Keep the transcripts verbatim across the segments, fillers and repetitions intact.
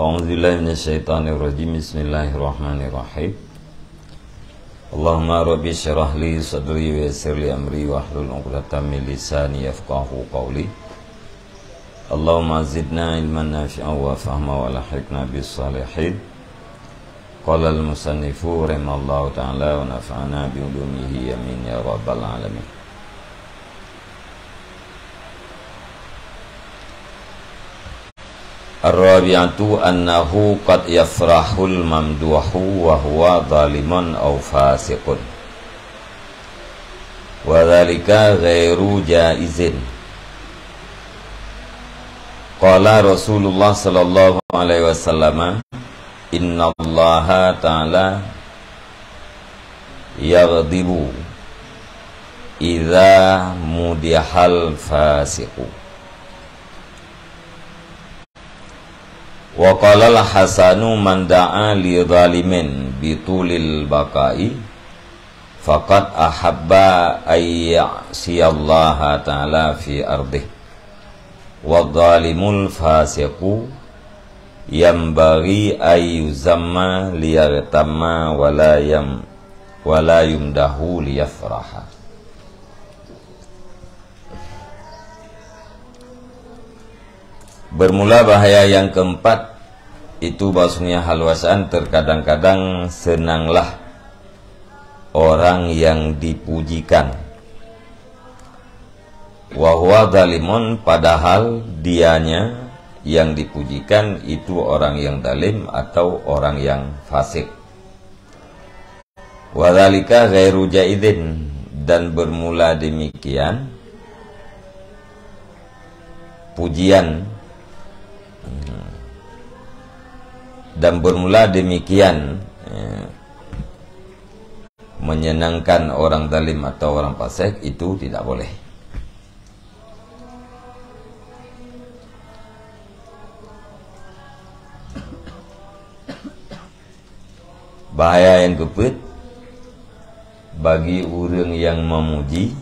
أعوذ بالله من الشيطان الرجيم. بسم الله الرحمن الرحيم. اللهم رب اشرح لي صدري ويسر لي أمري واحلل عقدة من لساني يفقهوا قولي. اللهم زدنا علما نافعا وفهما وألحقنا بالصالحين. قال المصنف رحمه الله تعالى ونفعنا بعلومه آمين يا رب العالمين. الرابعة أنه قد يفرح الممدوح وهو ظالم أو فاسق، وذلك غير جائز. قال رسول الله صلى الله عليه وسلم: إن الله تعالى يغضب إذا مدح الفاسق. وقال الحسن: من دعا لظالم بطول البقاء فقد أحب أن يعصي الله تعالى في أرضه. والظالم الفاسق ينبغي أن يذم ليغتم ولا يم-، ولا يمدح ليفرح. Bermula bahaya yang keempat, itu bahwasanya haluasan terkadang-kadang senanglah orang yang dipujikan. Wa huwa zalimun, padahal dianya yang dipujikan itu orang yang zalim atau orang yang fasik. Wa dzalika ghairu jaizin, dan bermula demikian pujian, dan bermula demikian, eh, menyenangkan orang zalim atau orang fasik itu tidak boleh. Bahaya nyang keupeuet bagi ureuëng nyang memuji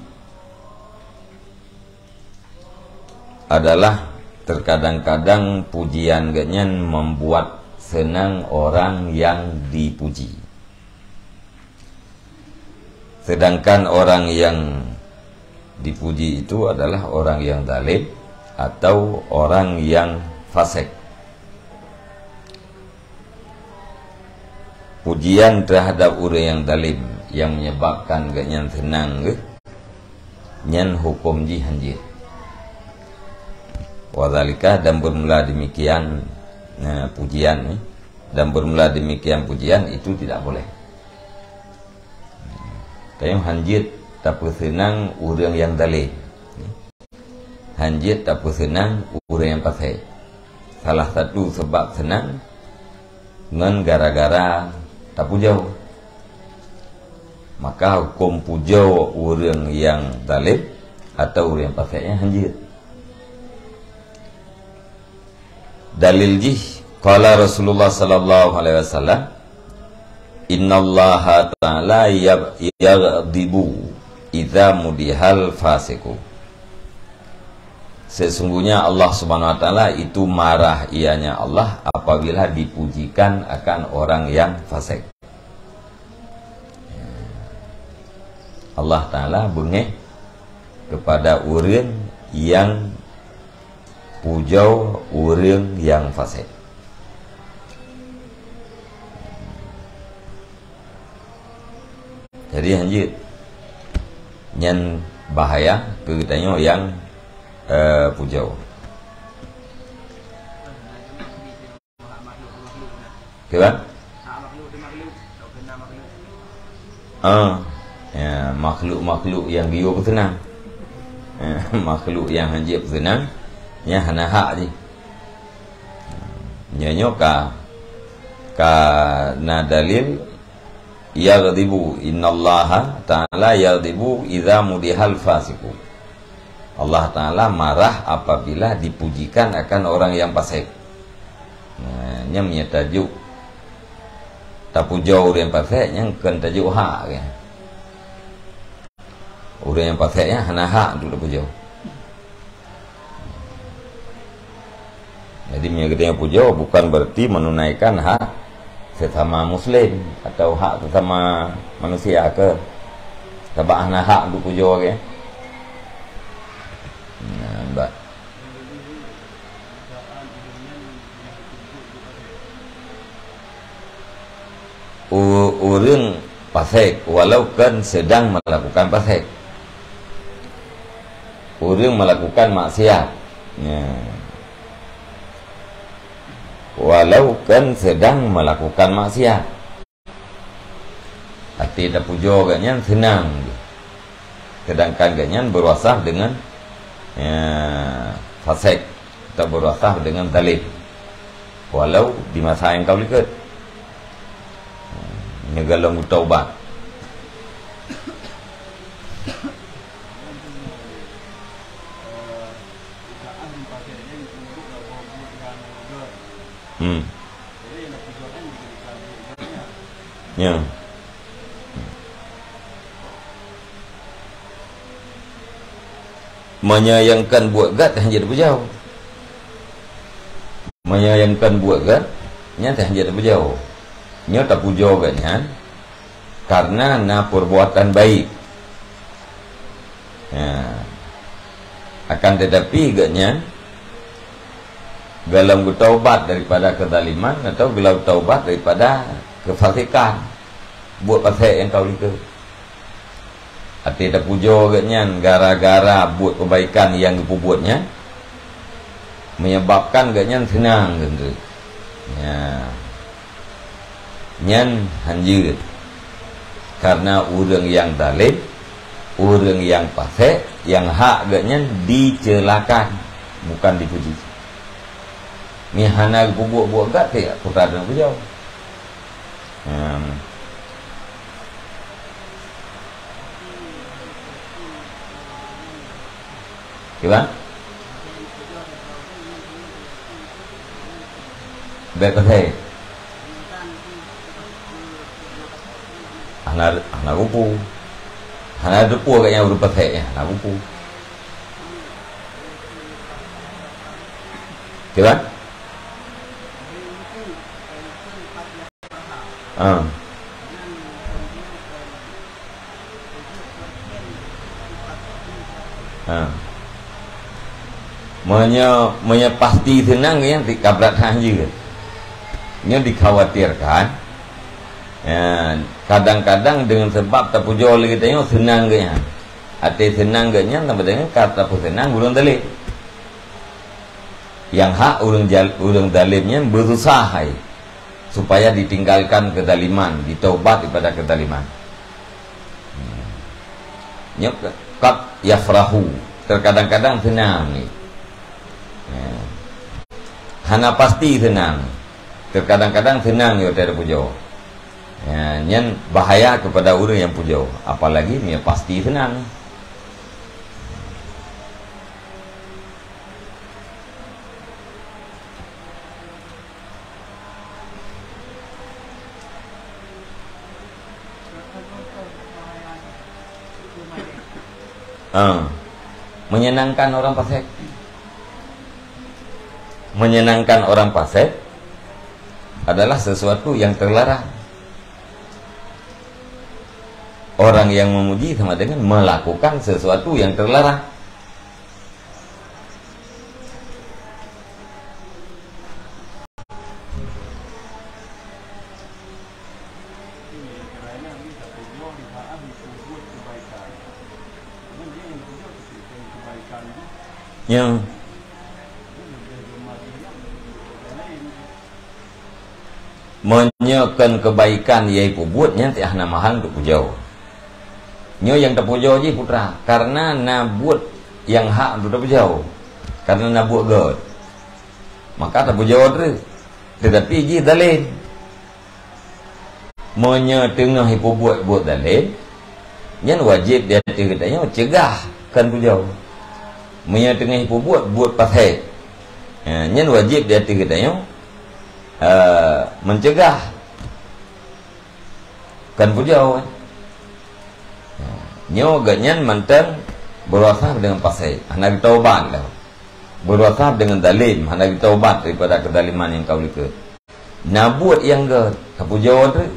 adalah terkadang-kadang pujian geuhnyan membuat senang orang yang dipuji. Sedangkan orang yang dipuji itu adalah orang yang zalim atau orang yang fasik. Pujian terhadap ureuëng nyang zalim nyang menyebabkan geuhnyan senang geuh, nyan huköm jih hanjeuet. Wa dzalika, dan bermula demikian, eh, pujian, eh, dan bermula demikian pujian itu tidak boleh. Tanyoe hanjeuet tapeuseunang ureuëng nyang zalim. Hanjeuet tapeuseunang ureuëng nyang fasik. Salah satu sebab seunang ngon gara-gara tapujoe. Maka huköm pujoe ureuëng nyang zalim atau ureuëng nyang fasik nyan hanjeuet. Dalil jih, qala Rasulullah sallallahu alaihi wasallam, "Innallaha ta'ala yab-, yaghdibu idza mudihal fasiqu." Sesungguhnya Allah Subhanahu wa Taala itu marah, ianya Allah, apabila dipujikan akan orang yang fasik. Allah Taala beungéh kepada ureuëng nyang pujoe ureuëng nyang fasik. Jadi hanjeuet, nyan bahaya keu tanyoe nyang, eh, pujoe. Oke, kan? Ah, ya, makhluk-makhluk nyang geuyue peuseunang. Ya, makhluk nyang hanjeuet peuseunang, nyan hana hak jih. Nyoe, nyoe ka, ka na dalil, yaghdibu, innallaha ta'ala yaghdibu idza mudihal fasiqu. Allah Taala marah apabila dipujikan akan orang yang fasik. Nah, nyan meunyoe tajok tapujoe ureuëng fasik, nyan kon tajok hak, kan? Ureuëng nyang fasik nyan hana hak untuk tapujoe. Jadi, meunyoe geutanyoe pujoe, bukan berarti menunaikan hak sesama muslim atau hak sesama manusia ke. Sabab hana hak untuk pujoe ke. Nah, ba-, u-, ureuëng fasik, walau kan sedang melakukan fasik. Ureuëng melakukan maksiat. Ya. Walau kan sedang melakukan maksiat. Até tapujoe geuh nyan seunang. Sedangkan geuh nyan berwasah dengan, ya, fasik atau berwasah dengan zalim. Walau di masa nyang ka likot. Nyoe goh lom geutaubat. Hmm. Ya. Meunyoe nyang kon buet gét, hana jeuet tapujoe. Meunyoe nyang kon buet gét, nyan hana jeuet tapujoe. Nyoe tapujoe gét nyan karena na perbuatan baik. Ya. Akan tetapi gét nyan goh lom geutaubat daripada kezaliman atau goh lom taubat daripada kefasikan, buet fasik nyang ka likot. Até tapujoe gét nyan gara-gara buet kebaikan nyang geupeubuet nyan, menyebabkan gét nyan seunang geuh. Ya. Nyan hana jeuet. Karena ureuëng nyang zalim, ureuëng nyang fasik, nyang hak gét nyan dicelakan, bukan dipuji. Meunyoe hana geupeubuet buet gét, tak putra dan pujoe. Hmm. Kiban? Bèk keuhai. Hana, hana rupu. Hana rupu agak nyang rupa thèk nyan, hana rupu. Kiban? Ah. Ha. Meunyoe, meunyoe pasti seunang, nyan ti kabrat han jeuet. Nyoe dikhawatirkan. Ya, kadang-kadang deungon sabab tapujoe lé geutanyoe seunang geuh nyan. Até seunang geuh nyan sama deungon ka tapeuseunang ureuëng zalim. Nyang hak ureuëng jal-, ureuëng zalim nyan beususah hai, supaya ditinggalkan kezaliman, ditaubat daripada kezaliman. Hmm. Nyoe qad yafrahu, terkadang-kadang seunang. Ya. Hana pasti seunang. Terkadang-kadang seunang nyoe tapujoe. Ya, nyan bahaya kepada ureuëng nyang pujoe, apalagi nyoe pasti seunang. Ah, menyenangkan orang fasik. Menyenangkan orang fasik adalah sesuatu yang terlarang. Orang yang memuji sama dengan melakukan sesuatu yang terlarang. Ya. Meunyoe kon keubaikan nyang peubuet, nyan hana mahal untuk pujoe. Nyoe nyang tapujoe jih putra, karena na buet nyang hak untuk tapujoe, karena na buet gét, maka tapujoe treuk. Teutapi jih zalim. Meunyoe teungoh jipeubuet buet zalim, nyan wajéb di ateueh geutanyoe cegah kon pujoe. Meunyoe teungoh jipeubuet buet pasék, nyan wajéb di ateueh geutanyoe eh, mencegah, kon pujoe. Nyoe geuhnyan mantong beurasa deungon pasék, hana geutaubat lom. Berusaha dengan zalim, hana geutaubat daripada kezaliman nyang ka likot. Na buet nyang gét, tapujoe treuk.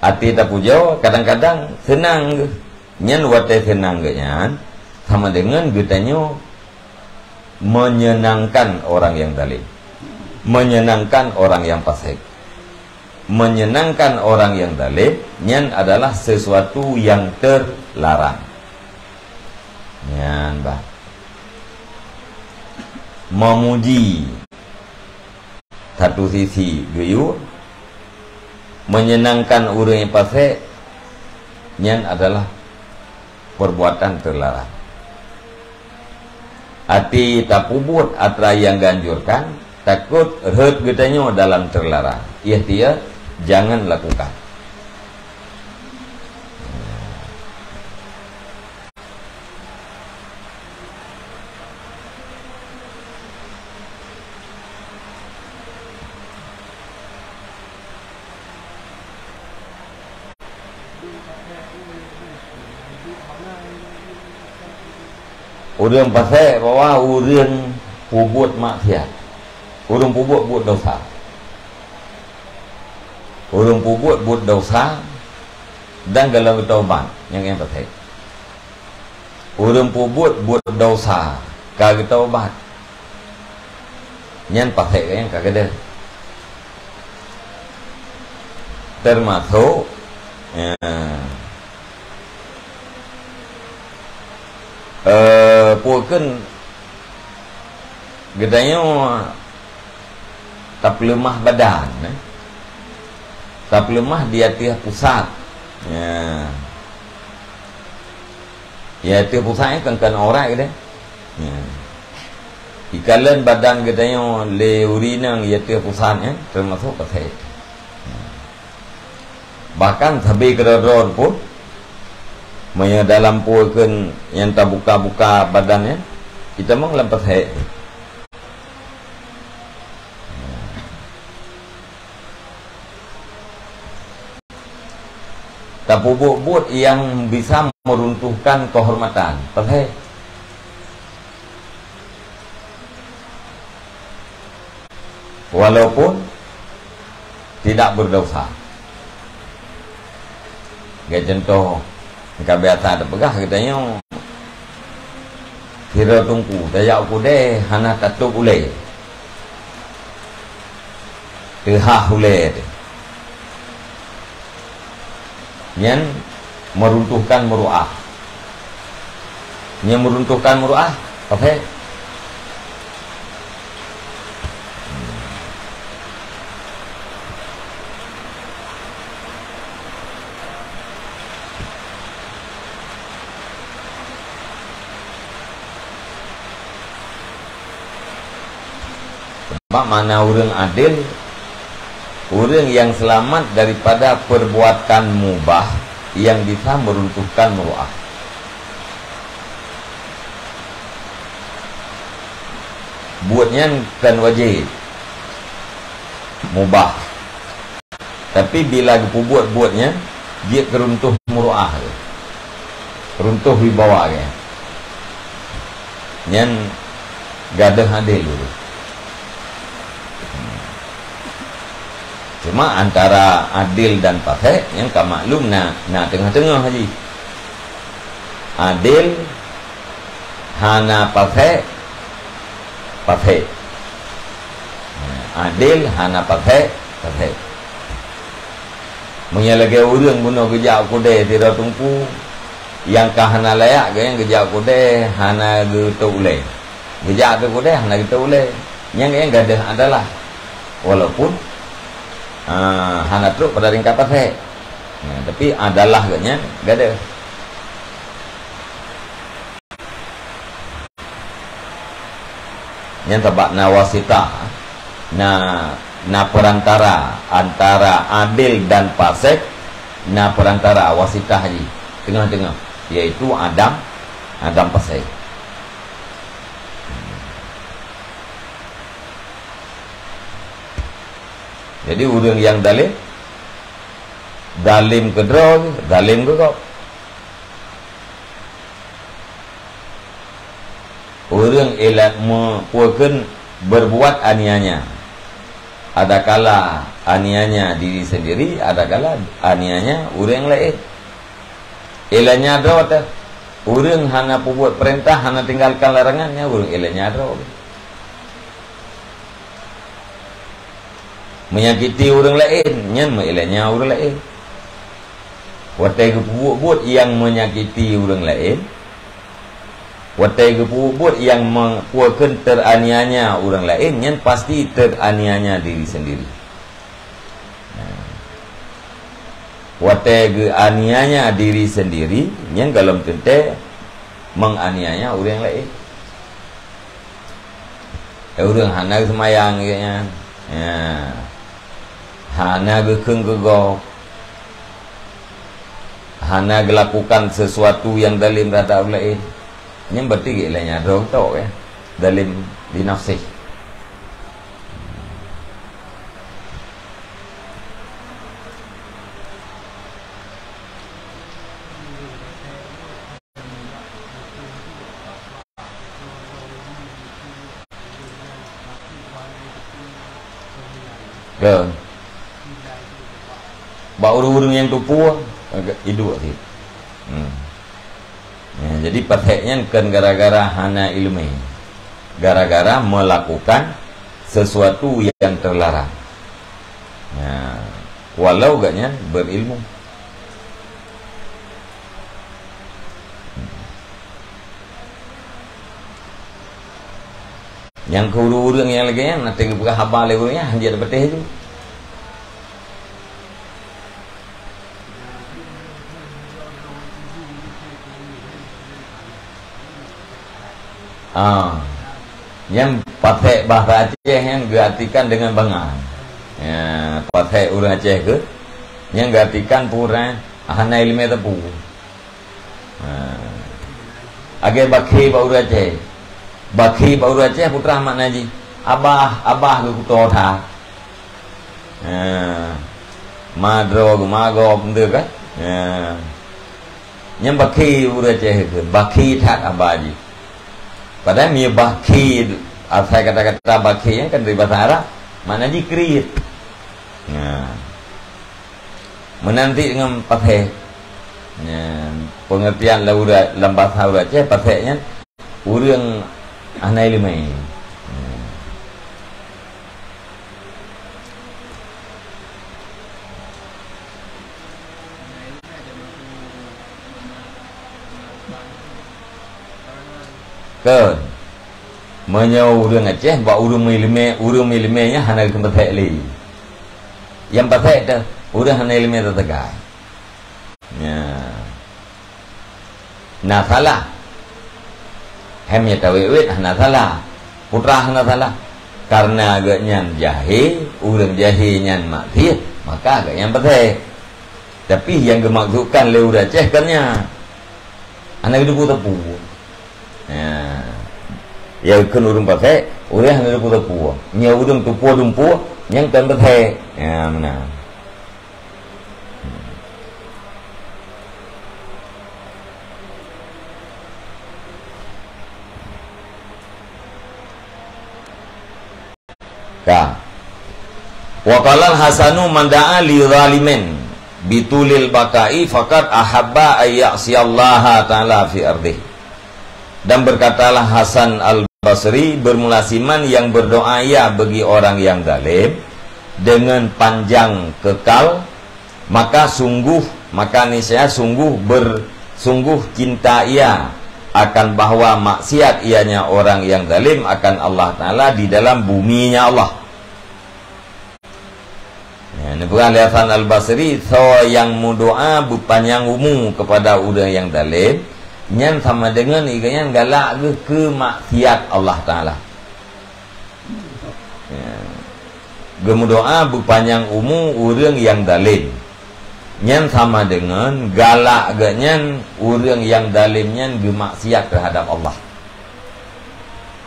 Até tapujoe, kadang-kadang seunang geuh. Nyan watée seunang geuh nyan, sama dengan geutanyoe menyenangkan orang yang zalim. Menyenangkan orang yang fasik. Menyenangkan orang yang zalim, nyan adalah sesuatu yang terlarang. Nyan bah. Memuji satu sisi geuyue, menyenangkan ureuëng nyang fasik, nyan adalah perbuatan terlarang. Até tapubuet atra nyang geuanjurkan, takot rhot geutanyoe dalam terlarang. Ikhtiar, jangan lakukan. Ureuëng fasik bahwa ureuëng pubuet maksiat, ureuëng pubuet buet dosa. Ureuëng pubuet buet dosa dan galak geutaubat, nyang nyan fasik. Ureuëng pubuet buet dosa ka geutaubat, nyan fasik nyang ka gadeuh. Teumasok, ya, eh, peue kheun geutanyoe tapeuleumah badan, eh? Tapeuleumah di ateueh pusat. Ya. Ya, ateueh pusat nyan kan, kan aurat geude. Ya. Ikalon badan geutanyoe lé ureuëng inong di ateueh pusat nyan, teumasok fasik. Bahkan sabe keudroe-droe pun, meunyoe dalam peue kheun nyang tabuka-buka badan nyan, itamong lam fasik. Tapubuet buet nyang bisa meruntuhkan kehormatan. Fasik. Walaupun tidak berdosa. Lagée contoh, ka biasa tapeugah geutanyoe, sidroe teungku tajak u keudè hana tatôb ulée. Teuhah ulée teuh. Nyan meruntuhkan muruah. Nyan meruntuhkan muruah, fasik. Sebab makna ureuëng adil, ureuëng nyang seulamat daripada perbuatan mubah nyang bisa meruntuhkan muruah. Buet nyan kon wajéb, mubah. Tapi bila geupeubuet buet nyan, jeuet keu runtoh muruah geuh. Runtoh wibawa geuh. Nyan gadôh adil geuh. Cuma antara adil dan fasik, nyan ka maklum na, na teungoh-teungoh jih. Adil hana fasik, fasik. Adil hana fasik, fasik. Meunyoe lagée ureuëng bunoe geujak u keudè sidroe teungku, nyang ka hana layak geuh nyan geujak u keudè hana geutôb ulée. Geujak u keudè hana geutôb ulée. Nyang, nyang gadôh adalah, walaupun, ah, hana trok pada tingkat fasik. Nah, tapi adalah geuh nyan gadôh. Nyan sabab na wasitah, na, na perantara antara adil dan fasik, na perantara wasitah jih, teungoh-teungoh, yaitu adam, adam fasik. Jadi ureuëng nyang zalim, zalim keudroe, zalim keu gob. Ureuëng ureuëng ila-, me-, peue kheun berbuat aniaya. Adakala aniaya diri sendiri, adakala aniaya ureuëng laén. Ilanya droe teuh, ureuëng hana peubuet peurintah, hana tinggalkan larangan, nyan ureuëng ilanya droe. Menyakiti ureuëng laén, nyan meuilanya ureuëng laén. Watée geupeubuet buet nyang menyakiti ureuëng laén, watée geupeubuet buet nyang me-, peue kheun teraniaya ureuëng laén, nyan pasti teraniaya diri sendiri. Watée geuaniaya diri sendiri, nyan gohlom teuntée menganiaya ureuëng laén. Eh, ureuëng hana geuseumayang geuh nyan. Ya. Hana geukheun keu gob. Hana geulakukan sesuatu nyang dalem terhadap ureuëng laén. Nyan berarti geuilanya droe tok, ya. Dalem di nafsih. Ke? Bak ureuëng-ureuëng nyang tupue, agak iduek cit. Hmm. Ya, jadi pasék nyan kon gara-gara hana iéleumé. Gara-gara melakukan sesuatu yang terlarang. Ya, walau gobnyan berilmu. Nyang keu ureuëng-ureuëng nyang lagée nyan, na teupeugah haba lé ureuëng nyan, hanjeuet patéh ju. Ah. Nyan pasék bahasa Aceh nyan geuartikan dengan bangai. Ya, pasék ureuëng Aceh keu, nyan geuartikan peue ureuëng hana iéleumé teupeu. Ha. Lagée bakhi bak ureuëng Aceh. Bakhi bak ureuëng Aceh peue treuk makna jih? Abah, abah geukuto that. Ha. Ma droe geumagob, beutôi kan? Ha. Nyan bakhi ureuëng Aceh kheun, bakhi that abah jih. Padahai meunyoe bakhi, asai kata-kata bakhi nyan kan dari bahasa Arab, makna jih kriet. Nah. Meunan cit ngon pasék. Nyan, pengertian lam ureuëng, lam bahasa ureuëng Aceh, pasék nyan ureuëng hana iéleumé. Nyan. Kon. Meunyoe ureuëng Aceh bak ureuëng meuiéleumé, ureuëng meuiéleumé nyan hana geupeugah pasék lé. Nyang pasék teuh ureuëng hana iéleumé teutegai. Nya. Na salah. Hai meunyoe tawét-wét hana salah. Peue treuk hana salah? Karena gobnyan jahé, ureuëng jahé nyan maksiet, maka gobnyan pasék. Tapi nyang geumaksudkan lé ureuëng Aceh kon nyan. Hana geuteupeue-teupeue. Ya. Ya, kon ureuëng pasék, ureuëng hana geuteupeue-teupeue. Nyoe ureuëng teupeue-teupeue, nyang kon pasék. Ya, meunan. Ka. Wa qalal Hasanu man da'a li zalimin bitulil baqa'i faqad ahabba ay ya'siyallaha ta'ala fi ardih. Dan berkatalah Hasan Al-Basri, bermula siman yang berdoa ia bagi orang yang zalim dengan panjang kekal, maka sungguh, maka niscaya sungguh ber-, sungguh cinta ia akan bahwa maksiat ianya orang yang zalim akan Allah Ta'ala di dalam buminya Allah. Ya, neupeugah lé Hasan Al-Basri, soe nyang meudoa beupanyang umu kepada ureuëng nyang zalim, nyan sama deungon gobnyan galak geuh keu maksiat Allah Ta'ala. Ya. Geumeudoa beupanyang umu ureuëng nyang zalim. Nyan sama deungon galak gobnyan ureuëng nyang zalim nyan geumaksiat terhadap Allah.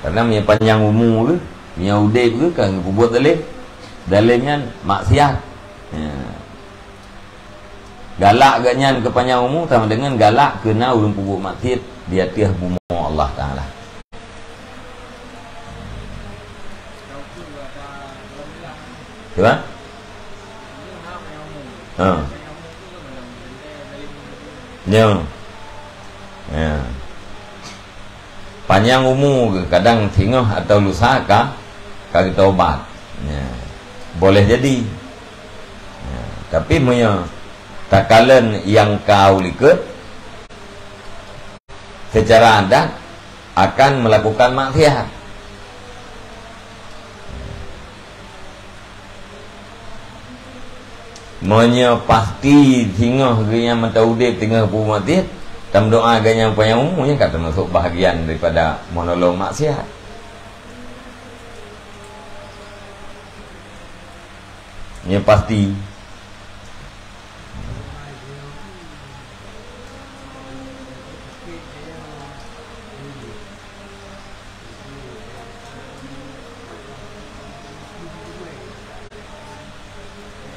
Karena meunyoe panyang umu geuh, meunyoe udeb geuh ka geupeubuet zalim. Zalim nyan maksiat. Ya. Galak gobnyan keu panyang umu sama deungon galak keu na ureuëng peubuet maksiat di ateueh bumoe Allah Ta'ala. Cuba? Ha. Nyo. Ya. Panyang umu geuh, kadang singoh atau lusa ka, ka geutobat. Ya. Boleh jadi. Ya. Tapi meunyoe takalon nyang ka u likot, secara adat akan melakukan maksiat. Meunyoe pasti singoh geuh nyang mantong udeb teungoh peubuet maksiat, tameudoa geuh nyang panyang umu, nyan ka teumasok bahagian daripada menolong maksiat. Nyoe pasti.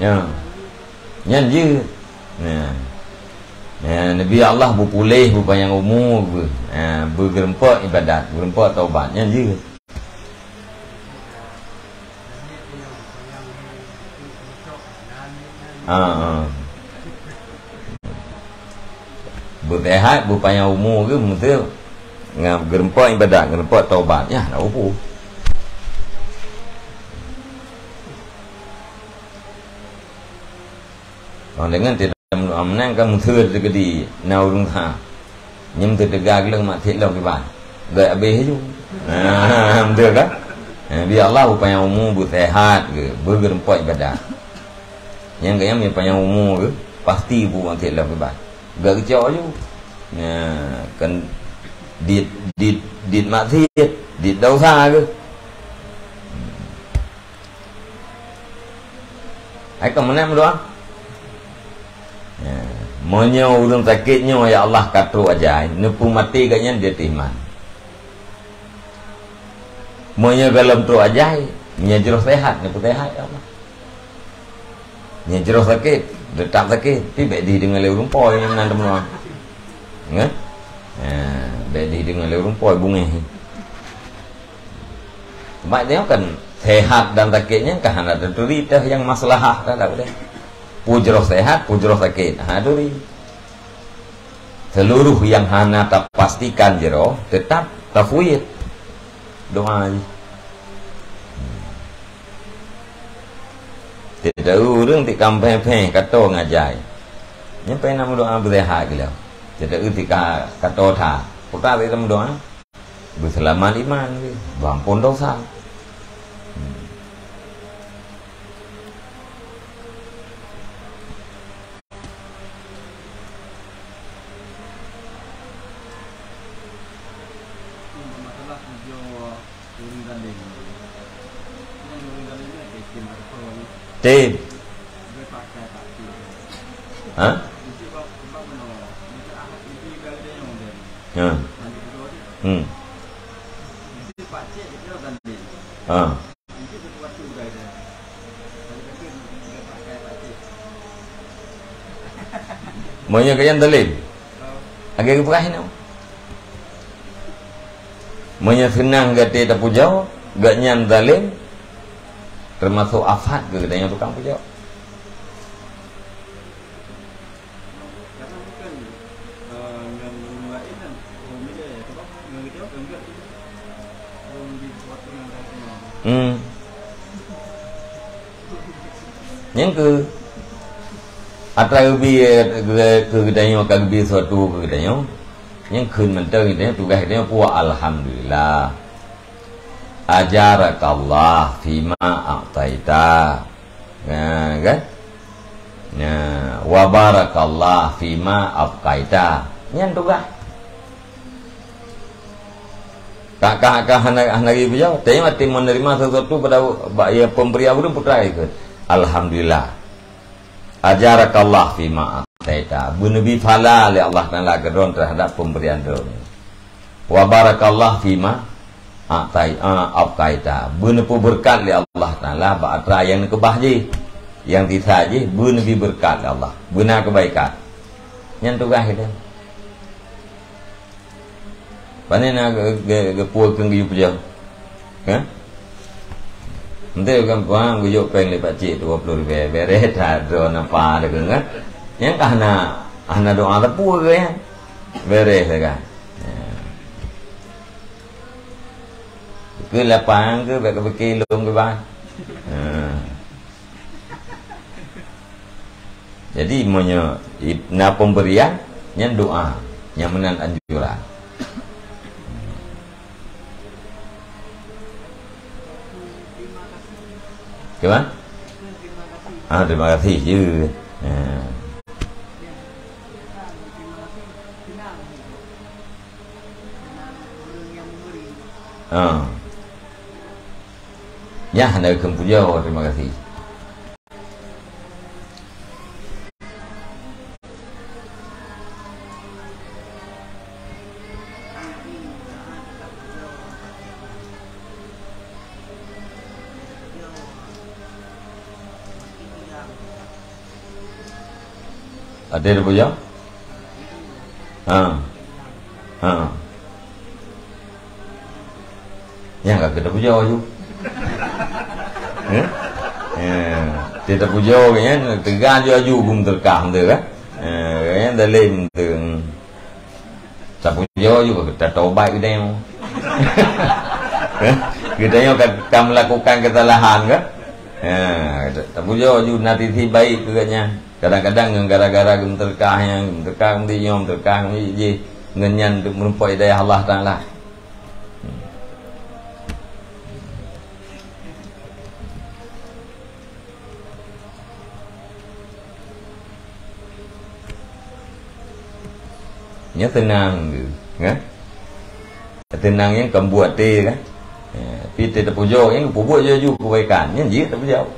Ya. Nyan jeuet. Nah. Nah, Nabi Allah beupuléh, beupanyang umu beuh. Nah, beugeureumpok ibadat, beugeureumpok taubat. Nyan jeuet. Ha, ha. Beuseuhat, beupanyang umu geuh, meuseu ngon geureumpok ibadat, geureumpok taubat. Nyan, hana peue. Kon deungon tidak meudoa meunan ka meuseu teukeudi na ureueng ha. Nyan teuteuga geuh mak thiek lom kiban. Gét abéh laju. Ha, beutôi kan? Ha, bi Allah beupanyang umu, beuseuhat geuh, beugeureumpok ibadat. Nyang kayém nyang panyang umu geuh, pasti bu mak thiek lom kiban. Gét geucok laju. Nya, kan dit, dit, dit maksiat, dit dosa geuh. Hai ka meunan meudoa. Ya, meunyoe ureueng sakét nyoe, ya Allah, ka trok ajai, neupeumaté gobnyan di ateueh iman. Meunyoe gohlom trok ajai, meunyoe jroh seuhat, neupeusehat, ya Allah. Meunyoe jroh sakét, teutap sakét, tapi bèk dideungoe lé ureueng po nyang meunan teumeudoa. Nyan? Ya, bèk dideungoe lé ureueng po beungéh. Mak nyoe kan sehat dan sakét nyan ka hana taturi teuh nyang maslahah, ka tak boleh. Peue jroh sehat, peue jroh sakét, hana turi. Seluruh nyang hana tapastikan jroh, teutap tafwid. Doa jih. Teuh ureueng ti kampéng-péng ka toe ngajai. Nyan payah na meudoa beuseuhat geuh lom. Teuh ti ka, ka toe that. Peue ka lom meudoa? Beuseulamat iman geuh, beuampôn dosa. Hmm. Tem. Ha? Ha. Hmm. Ha. Meunyoe gobnyan zalim, lagèe geupeugah inoe. Meunyoe seunang gata tapujoe, gobnyan zalim, teumasok afat keu geutanyoe tukang pujoe. Hmm. Nyang keu atra geubi, eh, keu, keu geutanyoe, ka geubi sesuatu keu geutanyoe, nyang kheun mantong geutanyoe, tugaih geutanyoe peue? Alhamdulillah. Ajarakallah fima a'taita. Nah, kan? Nah, wa barakallah fima abqaita. Nyan tugaih. Ka, ka, ka hana, hana geupeujaweueb. Tapi watèe menerima sesuatu pada, bak, ya, pemberian ureueng, putra ikut. Alhamdulillah. Ajarakallah fima ataita. Beuneubi pahala lé Allah Taala keu droen terhadap pemberian droen. Wa barakallah fima atai, a, abqaita. Beuneupeubeurekat lé Allah Taala bak atra nyang neukeubah jih. Nyang sisa jih beuneubi beureukat lé Allah. Beuna keubaikan. Nyan tugaih geutanyoe. Pane na ge-, ge-, geupue keu geuyue pujoe? Hah? Nanti kan puang guyok péng lé pakcik dua puluh ribu, beres that droe napa deungon kan. Nyang ka hana, hana doa teupeu ke ya. Beres dah kan. Ya. Ke lapang ke, bak ke bekilong ke bang. Ha. Jadi, meunyoe i-, na pemberian, nyan doa, nyang meunan anjuran. Gimana? Ah, terima kasih je. Ya. Ah. Nyan hana keuneuk pujoe, terima kasih. Ada dia pujoe? Ha. Ha. Nyang ka kita pujoe aju. Eh? Ya. Kita pujoe kan, tegal aju-aju gum terkah tu kan. Eh, kan dalam tu. Tapujoe juga kita taubat kita yang. Kita yang ka, ka melakukan kesalahan kan. Ya, tapujoe juga nanti si baik juga nya. Kadang-kadang ngon gara-gara geumeuteurkah nyan, geumeuteurkah ngon nyoe, geumeuteurkah ngon jih, ngon nyan untuk meureumpok hidayah Allah Taala. Nyan teunang tu, kan? Teunang nyan kan buet teuh, kan? Ya, tapi teuh tapujoe nyan, peubuet laju kebaikan, nyan jeuet tapujoe.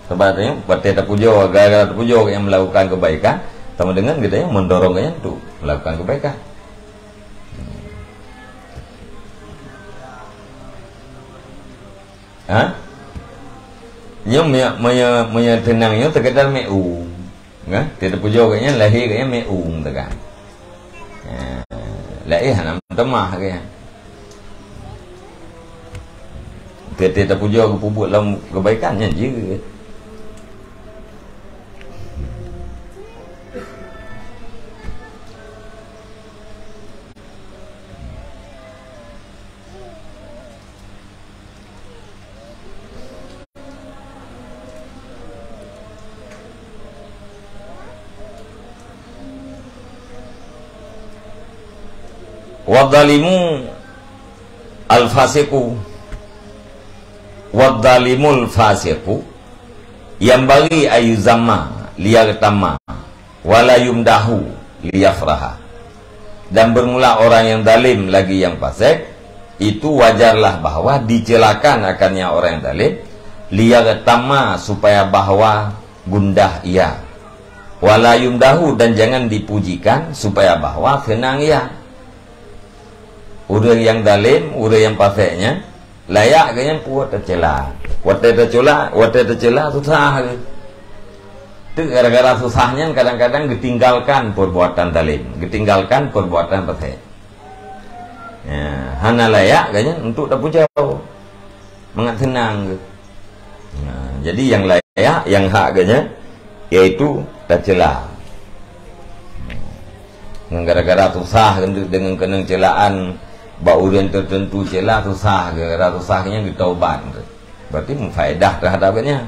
Sabab nyan, watèe tapujoe, gara-gara tapujoe nyang melakukan kebaikan, sama dengan kita yang mendorong nyan untuk melakukan kebaikan. Ha? Nyoe meunyoe, meunyoe, meunyoe teunang nyoe sekedar meu'ueng. Kan? Teuh tapujoe gobnyan, lahé gobnyan meu'ueng teuka. Ha, lahé hana meutamah gobnyan. Teuh tapujoe geupeubuet lom kebaikan nyan jeuet. Wadh-dhalimu al-fasiqu, wadh-dhalimul fasiqu yanbaghi an yuzamma liyaghtama, wa la yumdahu liyafraha. Dan bermula orang yang zalim lagi yang fasik, itu wajarlah bahwa dicelakan akannya orang yang zalim, liyaghtama, supaya bahwa gundah ia. Wa la yumdahu, dan jangan dipujikan, supaya bahwa senang ia. Ureuëng nyang zalim, ureuëng nyang fasik nyan, layak geuh nyan peubuet teucela. Watée teucela, watée teucela susah geuh. Teuk gara-gara susah nyan kadang-kadang geutinggalkan perbuatan zalim, geutinggalkan perbuatan fasik. Ya, hana layak geuh nyan untuk tapujoe. Mangat seunang geuh. Nah, jadi nyang layak, nyang hak geuh nyan, yaitu tacela. Ngon gara-gara susah geuh, deungon keunong celaan bak ureuëng teuteuntu cela, susah, gara-gara susah nyan geutaubat. Berarti mufaedah terhadap geuh nyan.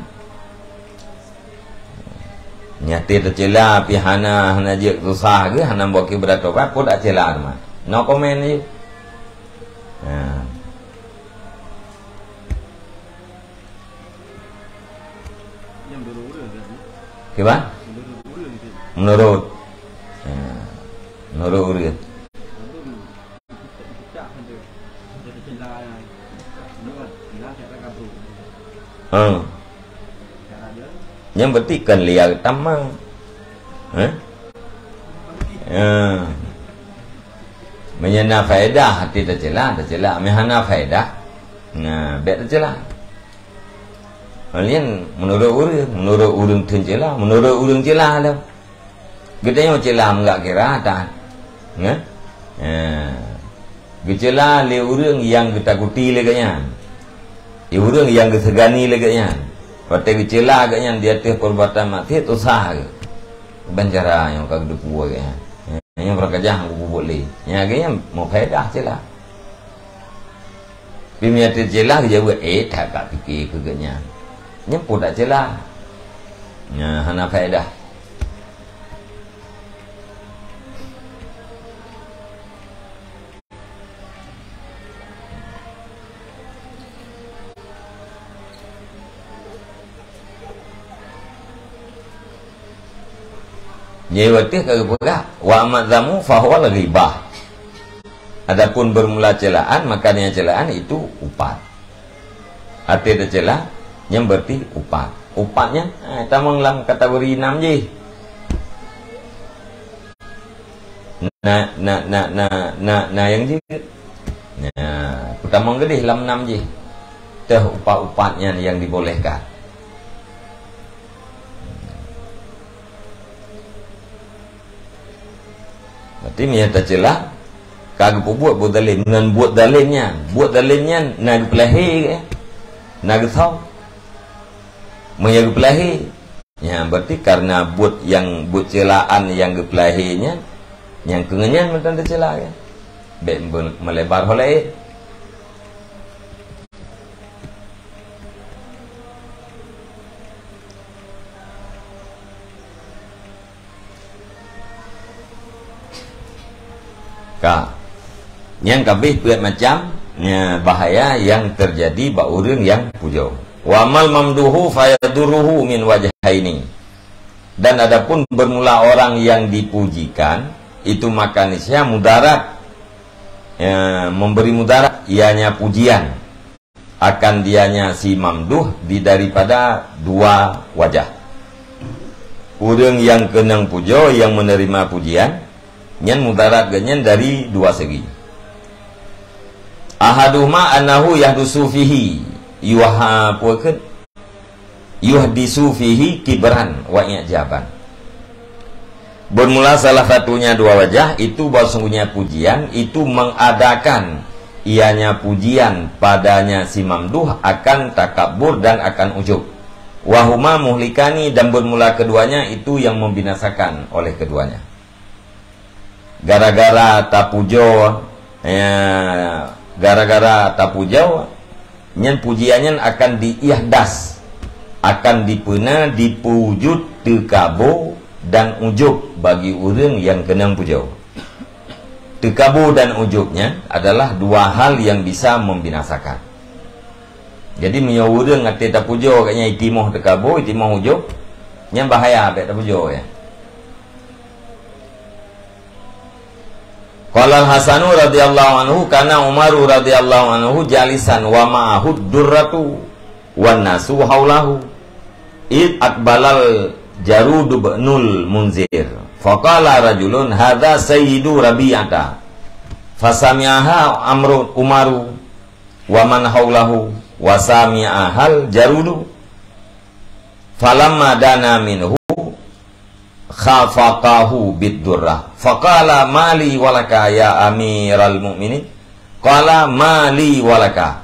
Nyan teuh teucela, pi hana, hana jeuet susah geuh, hana buat keu beuratobat, peue dak cela teuma. No comment je. Ha. Kiban? Menurut. Ha. Menurut ureuëng. Ha. Nyan berarti kon liar tamah. Ha? Ha. Meunyoe na faedah, hati teucela, teucela. Meunyoe hana faedah, nah, bék teucela. Laén menurut ureuëng, menurut ureuëng teucela, menurut ureuëng cela lom. Geutanyoe cela meugak kira that. Nyan? Ha. Geucela lé ureuëng nyang geutakuti lé geuhnyan. Di ureuëng nyang geusegani lagée nyan, watée geucela geuh nyan di ateueh peurbuatan maksiat, usah geuh. Ban cara nyang ka geudeupu geuh nyan. Nyang beurangkajah nyang geubuet lé. Nyang geuh nyan meufaedah cela. Pih meunyo teucela geujaweueb, "Eh, that ka pike keu geuh nyan." Nyan peue dak cela. Nyan hana faedah. Nyai watée ka geupeugah, "Wa amma dzamu fahuwal ghibah." Adapun bermula celaan, maka dengan celaan itu upat. Até teucela, nyan berarti upat. Upat nyan, eh, tamong lam kategori nam jih. Na, na, na, na, na, na nyang jeuet. Nah, peutamong geudeh lam nam jih. Teuh upat-upat nyan nyang dibolehkan. Berarti meunyo teucela, ka geupeubuet buet zalim, ngon buet zalim nyan. Buet zalim nyan na geupeulahé, na geusau. Meunyo geupeulahé, nyan berarti karena buet nyang, buet ceulaan nyang geupeulahé nyan, nyang keu nyan mantong teucela, kan? Bék be-, meulebar ho laén. Ka. Nyang kabeh peuet macam, nya, bahaya nyang teujadi bak ureuëng nyang pujoe. Wa amal mamduhu fayadurruhu min wajhaini. Dan adapun bermula orang yang dipujikan, itu maka niscaya mudarat, ya, memberi mudarat, ianya pujian akan dianya si mamduh di daripada dua wajah. Ureuëng nyang keunong pujoe nyang menerima pujian, nyan mudarat geuh nyan dari dua segi. Ahaduhuma annahu yahdusu fihi, yuha-, apa kheun? Yuhdisu fihi kibran wa i'jaban. Bermula salah satunya dua wajah itu bahwa sungguhnya pujian itu mengadakan ianya pujian padanya si mamduh akan takabur dan akan ujub. Wahuma muhlikani, dan bermula keduanya itu yang membinasakan oleh keduanya. Gara-gara tapujoe, ya, gara-gara tapujoe, nyan pujian nyan akan diihdas, akan dipeuna, dipeujut teukabo dan ujub bagi ureuëng nyang keunong pujoe. Teukabo dan ujub nyan adalah dua hal yang bisa membinasakan. Jadi, meunyoe ureuëng até tapujoe geuh nyan itimoh teukabo, itimoh ujub, nyan bahaya bék tapujoe, ya. Qala Al-Hasanu radhiyallahu anhu, kana Umaru radhiyallahu anhu jalisan wa ma'ahu durratu wan nasu haulahu. Id aqbalal Jarud ibnul Munzir. Faqala rajulun, "Hadza sayyidu Rabi'ata." Fasami'aha Amru, Umaru wa man haulahu wa sami'ahal Jarudu. Falamma dana minhu khafaqahu bid durrah. Faqala, "Ma li wa laka ya amiral mu'minin?" Qala, "Ma li wa laka.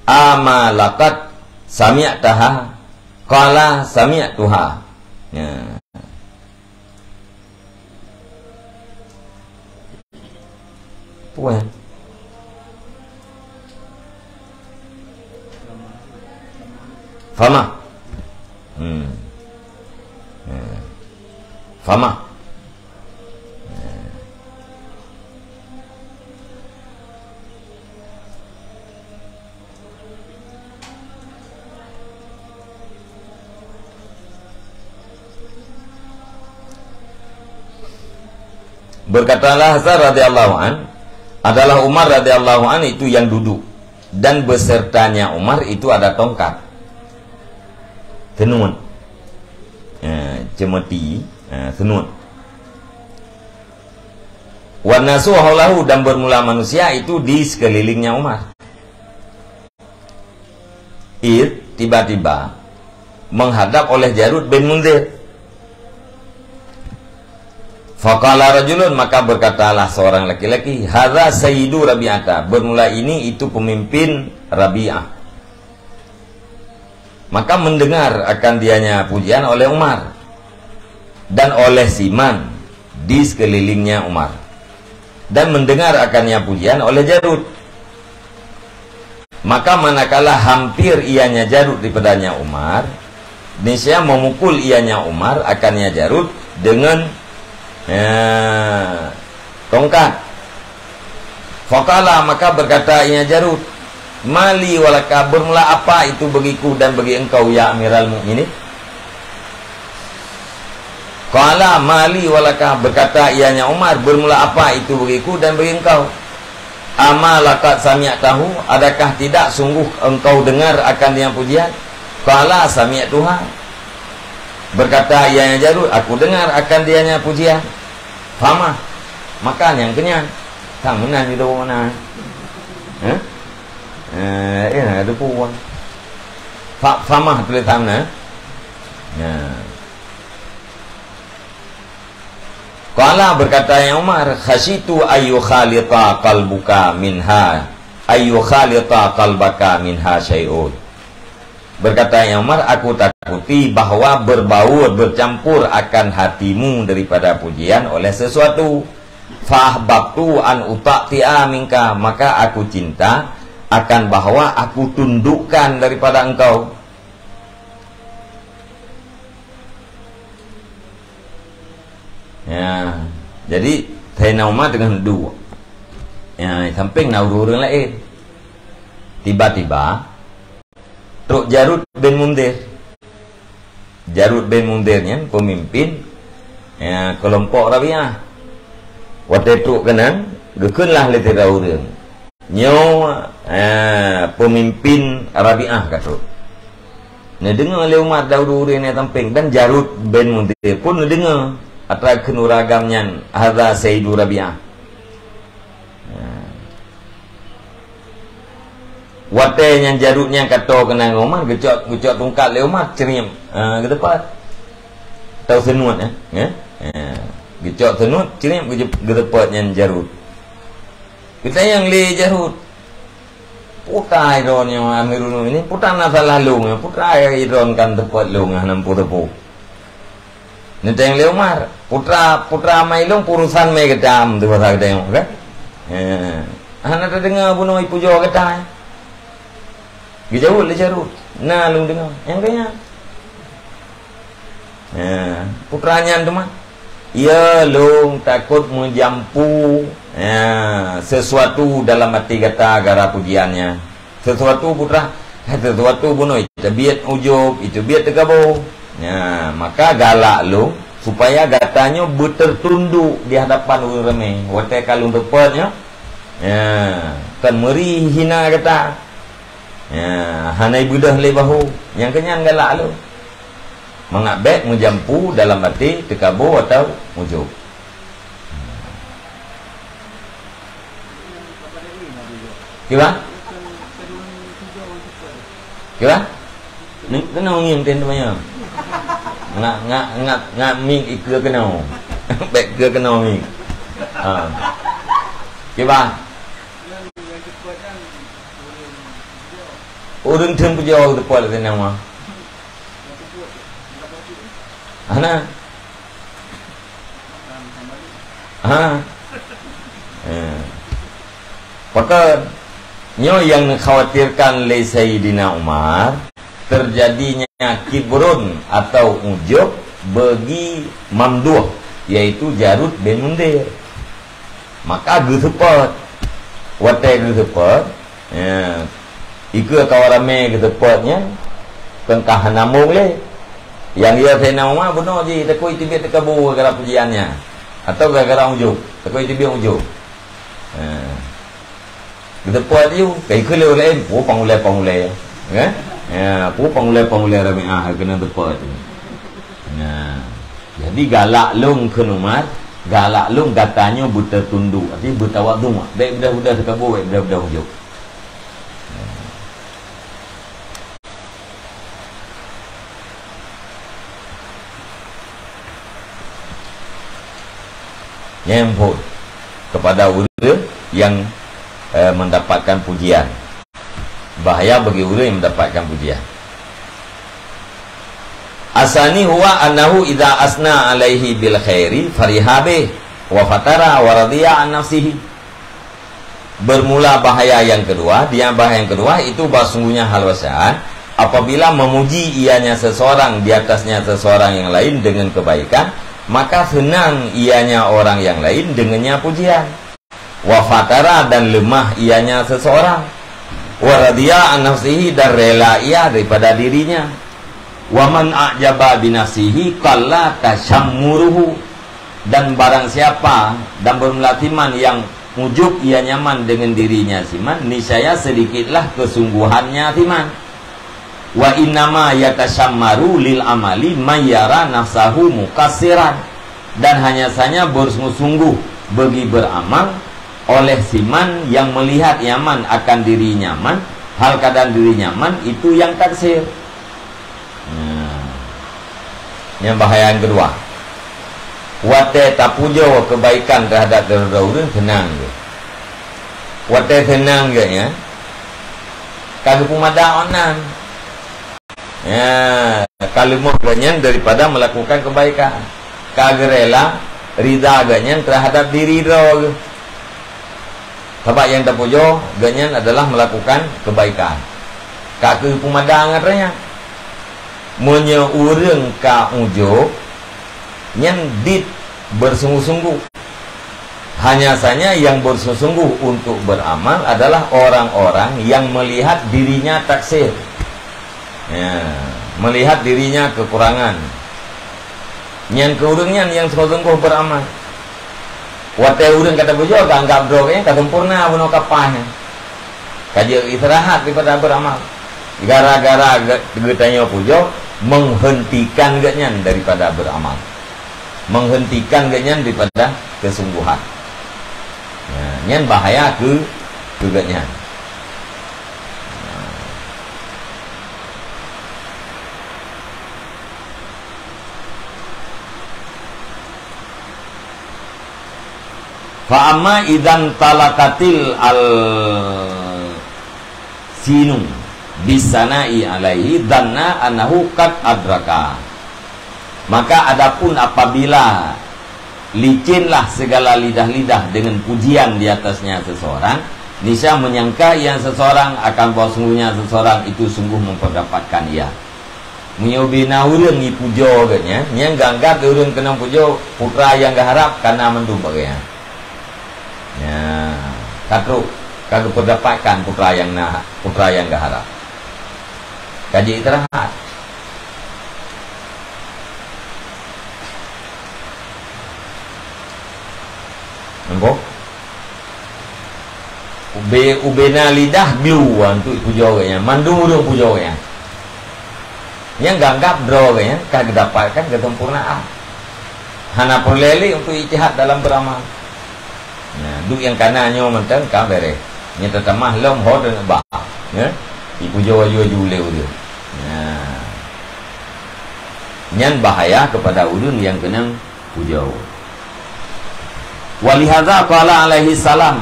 Ama laqad sami'taha?" Qala, "Sami'tuha." Ya. Puan. Fama. Hmm. Hmm. Fama. Hmm. Berkatalah Hasan radhiyallahu an, adalah Umar radhiyallahu an itu yang duduk, dan besertanya Umar itu ada tongkat. Senuet. Eh, cemeti, eh, senuet. Wan nasu haulahu, dan bermula manusia itu di sekelilingnya Umar. Id, tiba-tiba, menghadap oleh Jarud bin Munzir. Faqala rajulun, maka berkatalah seorang laki-laki, "Hadza sayyidu Rabi'ata." Bermula ini itu pemimpin Rabi'ah. Maka mendengar akan dianya pujian oleh Umar dan oleh Siman di sekelilingnya Umar, dan mendengar akannya pujian oleh Jarud. Maka manakala hampir ianya Jarud daripadanya Umar, niscaya memukul ianya Umar akannya Jarud dengan, ya, tongkat. Faqala, maka berkata ianya Jarud, "Mali walaka, bermula apa itu bagiku dan bagi engkau, ya Amiral Mukminin?" Qala, "Mali walaka," berkata ianya Umar, "bermula apa itu bagiku dan bagi engkau? Ama laqad sami'tahu, adakah tidak sungguh engkau dengar akan dia pujian?" Qala, "Sami'tuha." Berkata ianya Jarud, "Aku dengar akan dianya pujian." Fama, maka nyang keunyan. Sang meunan judô mana? Hah? Eh, eh, ada puan. Fa-, famah tulisan na. Nah. Qala, berkata yang Umar, "Khasyitu ayyukhalita qalbuka minha, ayyukhalita qalbaka minha syai'un." Berkata yang Umar, "Aku takuti bahwa berbaur, bercampur akan hatimu daripada pujian oleh sesuatu. Fahbabtu an uta'ti'a minka, maka aku cinta akan bahwa aku tundukkan daripada engkau." Ya, jadi Saidina Umar teungoh duek. Ya, sampéng na ureuëng-ureuëng laén. Tiba-tiba trok Jarud bin Mundir. Jarud bin Mundir nyan peumimpin, ya, keulompok Rabi'ah. Watée trok keunan, geukheunlah lé sidroe ureuëng. Nyoe, eh, peumimpin Rabi'ah ka trok. Neudeungoe lé Umar dahulu ureuëng nyang sampéng, dan Jarud bin Mundir pun neudeungoe atra kheun ureuëng agam nyan, "Hadza Sayyidu Rabi'ah." Nah. Watée nyan Jarud nyan ka toe keunan ngon Umar, geucok, geucok tungkat lé Umar, ceuriem, eh, geuteupot. Tau seunuet, eh? Ya? Eh, geucok seunuet, ceuriem, geuteupot nyan Jarud. Geutanyong lé Jarud, "Peue ta droeneuh nyoe, Amirul Mukminin? Peue ta na salah lôn nyoe? Peue ta droeneuh kan teupot lôn nyoe hana peue-peue?" Neutanyong lé Umar, "Putra, putra amai lôn, urusan mé geutam tu basa geutanyoe, kan? Eh, hana tadeungoe bunoe ipujoe gata." Geujaweueb lé Jarud, "Na lôn deungoe." Nyang keu nyan. Ya, putra nyan teuma, "Ya, lôn takot meujampu, ya, sesuatu dalam até gata gara pujian nyan. Sesuatu putra, sesuatu bunoe teubiet ujub, teubiet teukabo. Ya, maka galak lôn supaya gata nyoe beuteutunduk di hadapan ureuëng ramé. Watée ka lôn teupot nyoe, ya, kon meuri hina gata. Ya, hana ibeudôh lé bahu. Nyang keu nyan galak lôn." Mangat bék meujampu dalam até teukabo atawa ujub. Kiban? Kiban? Ni keunoe ngieng ten teumanyong. Ngak, ngak, ngak, ngak mik ikeue keunoe. Bék ikeue keunoe mik. Ha. Kiban? Ureuëng teumpujoe teupot lé nama. Hana. Ha. Eh. Pakon nyoe nyang neukhawatirkan lé Saidina Umar, teujadinya kibrun atau ujub bagi Mamduh, yaitu Jarud bin Mundir. Maka geuseupôt. Watée geuseupôt, ya, ikeue kawan ramé geuseupôt nyan, teungkah hana mong lé. Nyang yo Saidina Umar bunoe jih, takot teubiet teukabo gara pujian nyan, atawa gara-gara ujub, takot teubiet ujub. Ya. Geuteupot laju, ka ikheun lé ureuëng laén, "Peue pangulée-pangulée, kan? Ya, peue pangulée-pangulée Rabi'ah keuneuk teupot." Nah, jadi galak lôn kheun Umar, galak lôn gata nyoe beuteutunduk, arti beutawadhu. Bék beudôh-beudôh teukabo, bék beudôh-beudôh ujub. Nyang phon kepada ureuëng yang, eh, mendapatkan pujian. Bahaya bagi ureuëng yang mendapatkan pujian. Asani huwa annahu idza asna alaihi bil khairi fariha bih wa fatara wa radiya an nafsihi. Bermula bahaya yang kedua, dia bahaya yang kedua itu bahwa sungguhnya hal wasan, apabila memuji ianya seseorang di atasnya seseorang yang lain dengan kebaikan, maka senang ianya orang yang lain dengannya pujian. Wa fatara, dan lemah ianya seseorang. Wa radiya an nafsihi, dan rela ia daripada dirinya. Wa man a'jaba bi nafsihi qalla tasyammuruhu. Dan barang siapa dan bermula siman yang ujub ia nyaman dengan dirinya siman, niscaya sedikitlah kesungguhannya siman. Wa innama yatasyammaru lil amali may yara nafsahu muqassiran. Dan hanya saja bersungguh-sungguh bagi beramal oleh siman yang melihat nyaman akan diri nyaman, hal keadaan diri nyaman itu yang taksir. Nah, yang bahaya yang kedua. Watée tapujoe kebaikan terhadap droe-droe ureuëng, seunang geuh. Watée seunang geuh nyan, ka geupeumada awaknyan. Ya, ka leumoh geuh nyan daripada melakukan kebaikan. Ka geurela rida geuh nyan terhadap diri droe geuh. Sabab nyang tapujoe geuh nyan adalah melakukan kebaikan. Ka geupeumada ngon droe nyan. Meunyoe ureuëng ka ujub, nyan dit bersungguh-sungguh. Hanya saja yang bersungguh-sungguh untuk beramal adalah orang-orang yang melihat dirinya taksir. Ya, melihat dirinya kekurangan. Nyan keu ureuëng nyan nyang sungguh-sungguh beramal. Watée ureuëng ka tapujoe, ka anggab droe nyan ka sempurna bunoe kapah nyan. Ka jeuet istirahat daripada beramal. Gara-gara ge-, geutanyoe pujoe, menghentikan geuhnyan daripada beramal. Menghentikan geuhnyan daripada kesungguhan. Nah, nyan bahaya keu, keu geuhnyan. Fa amma idzan talaqatil alsinu bisana'i alaihi dhanna annahu qad adraka. Maka adapun apabila licinlah segala lidah-lidah dengan pujian di atasnya seseorang, niscaya menyangka yang seseorang akan bahwa sungguhnya seseorang itu sungguh memperdapatkan ia. Meunyoe bina ureuëng jipujoe geuhnyan, nyang geuanggab lé ureuëng keunong pujoe putra nyang geuharab ka na mandum bak geuhnyan. Nya, ka trok, ka geupeudapatkan putra nyang na, putra nyang geuharab. Ka jeuet istirahat. Nampak? Ube-, ubena lidah glu untuk pujoe geuhnyan. Mandum ureuëng pujoe geuhnyan. Nyang geuanggab droe geuhnyan ka geudapatkan kesempurnaan. Hana peureulée lé untuk ijtihad dalam beuramal. Nah, duek nyang kana nyoe mantong ka beres. Nyang teutamah lom ho dan ba. Ya? Ipujoe aju-aju lé ureuëng. Nah. Nyan bahaya kepada ureuëng nyang keunong pujoe. Walihadza qala alaihi salam,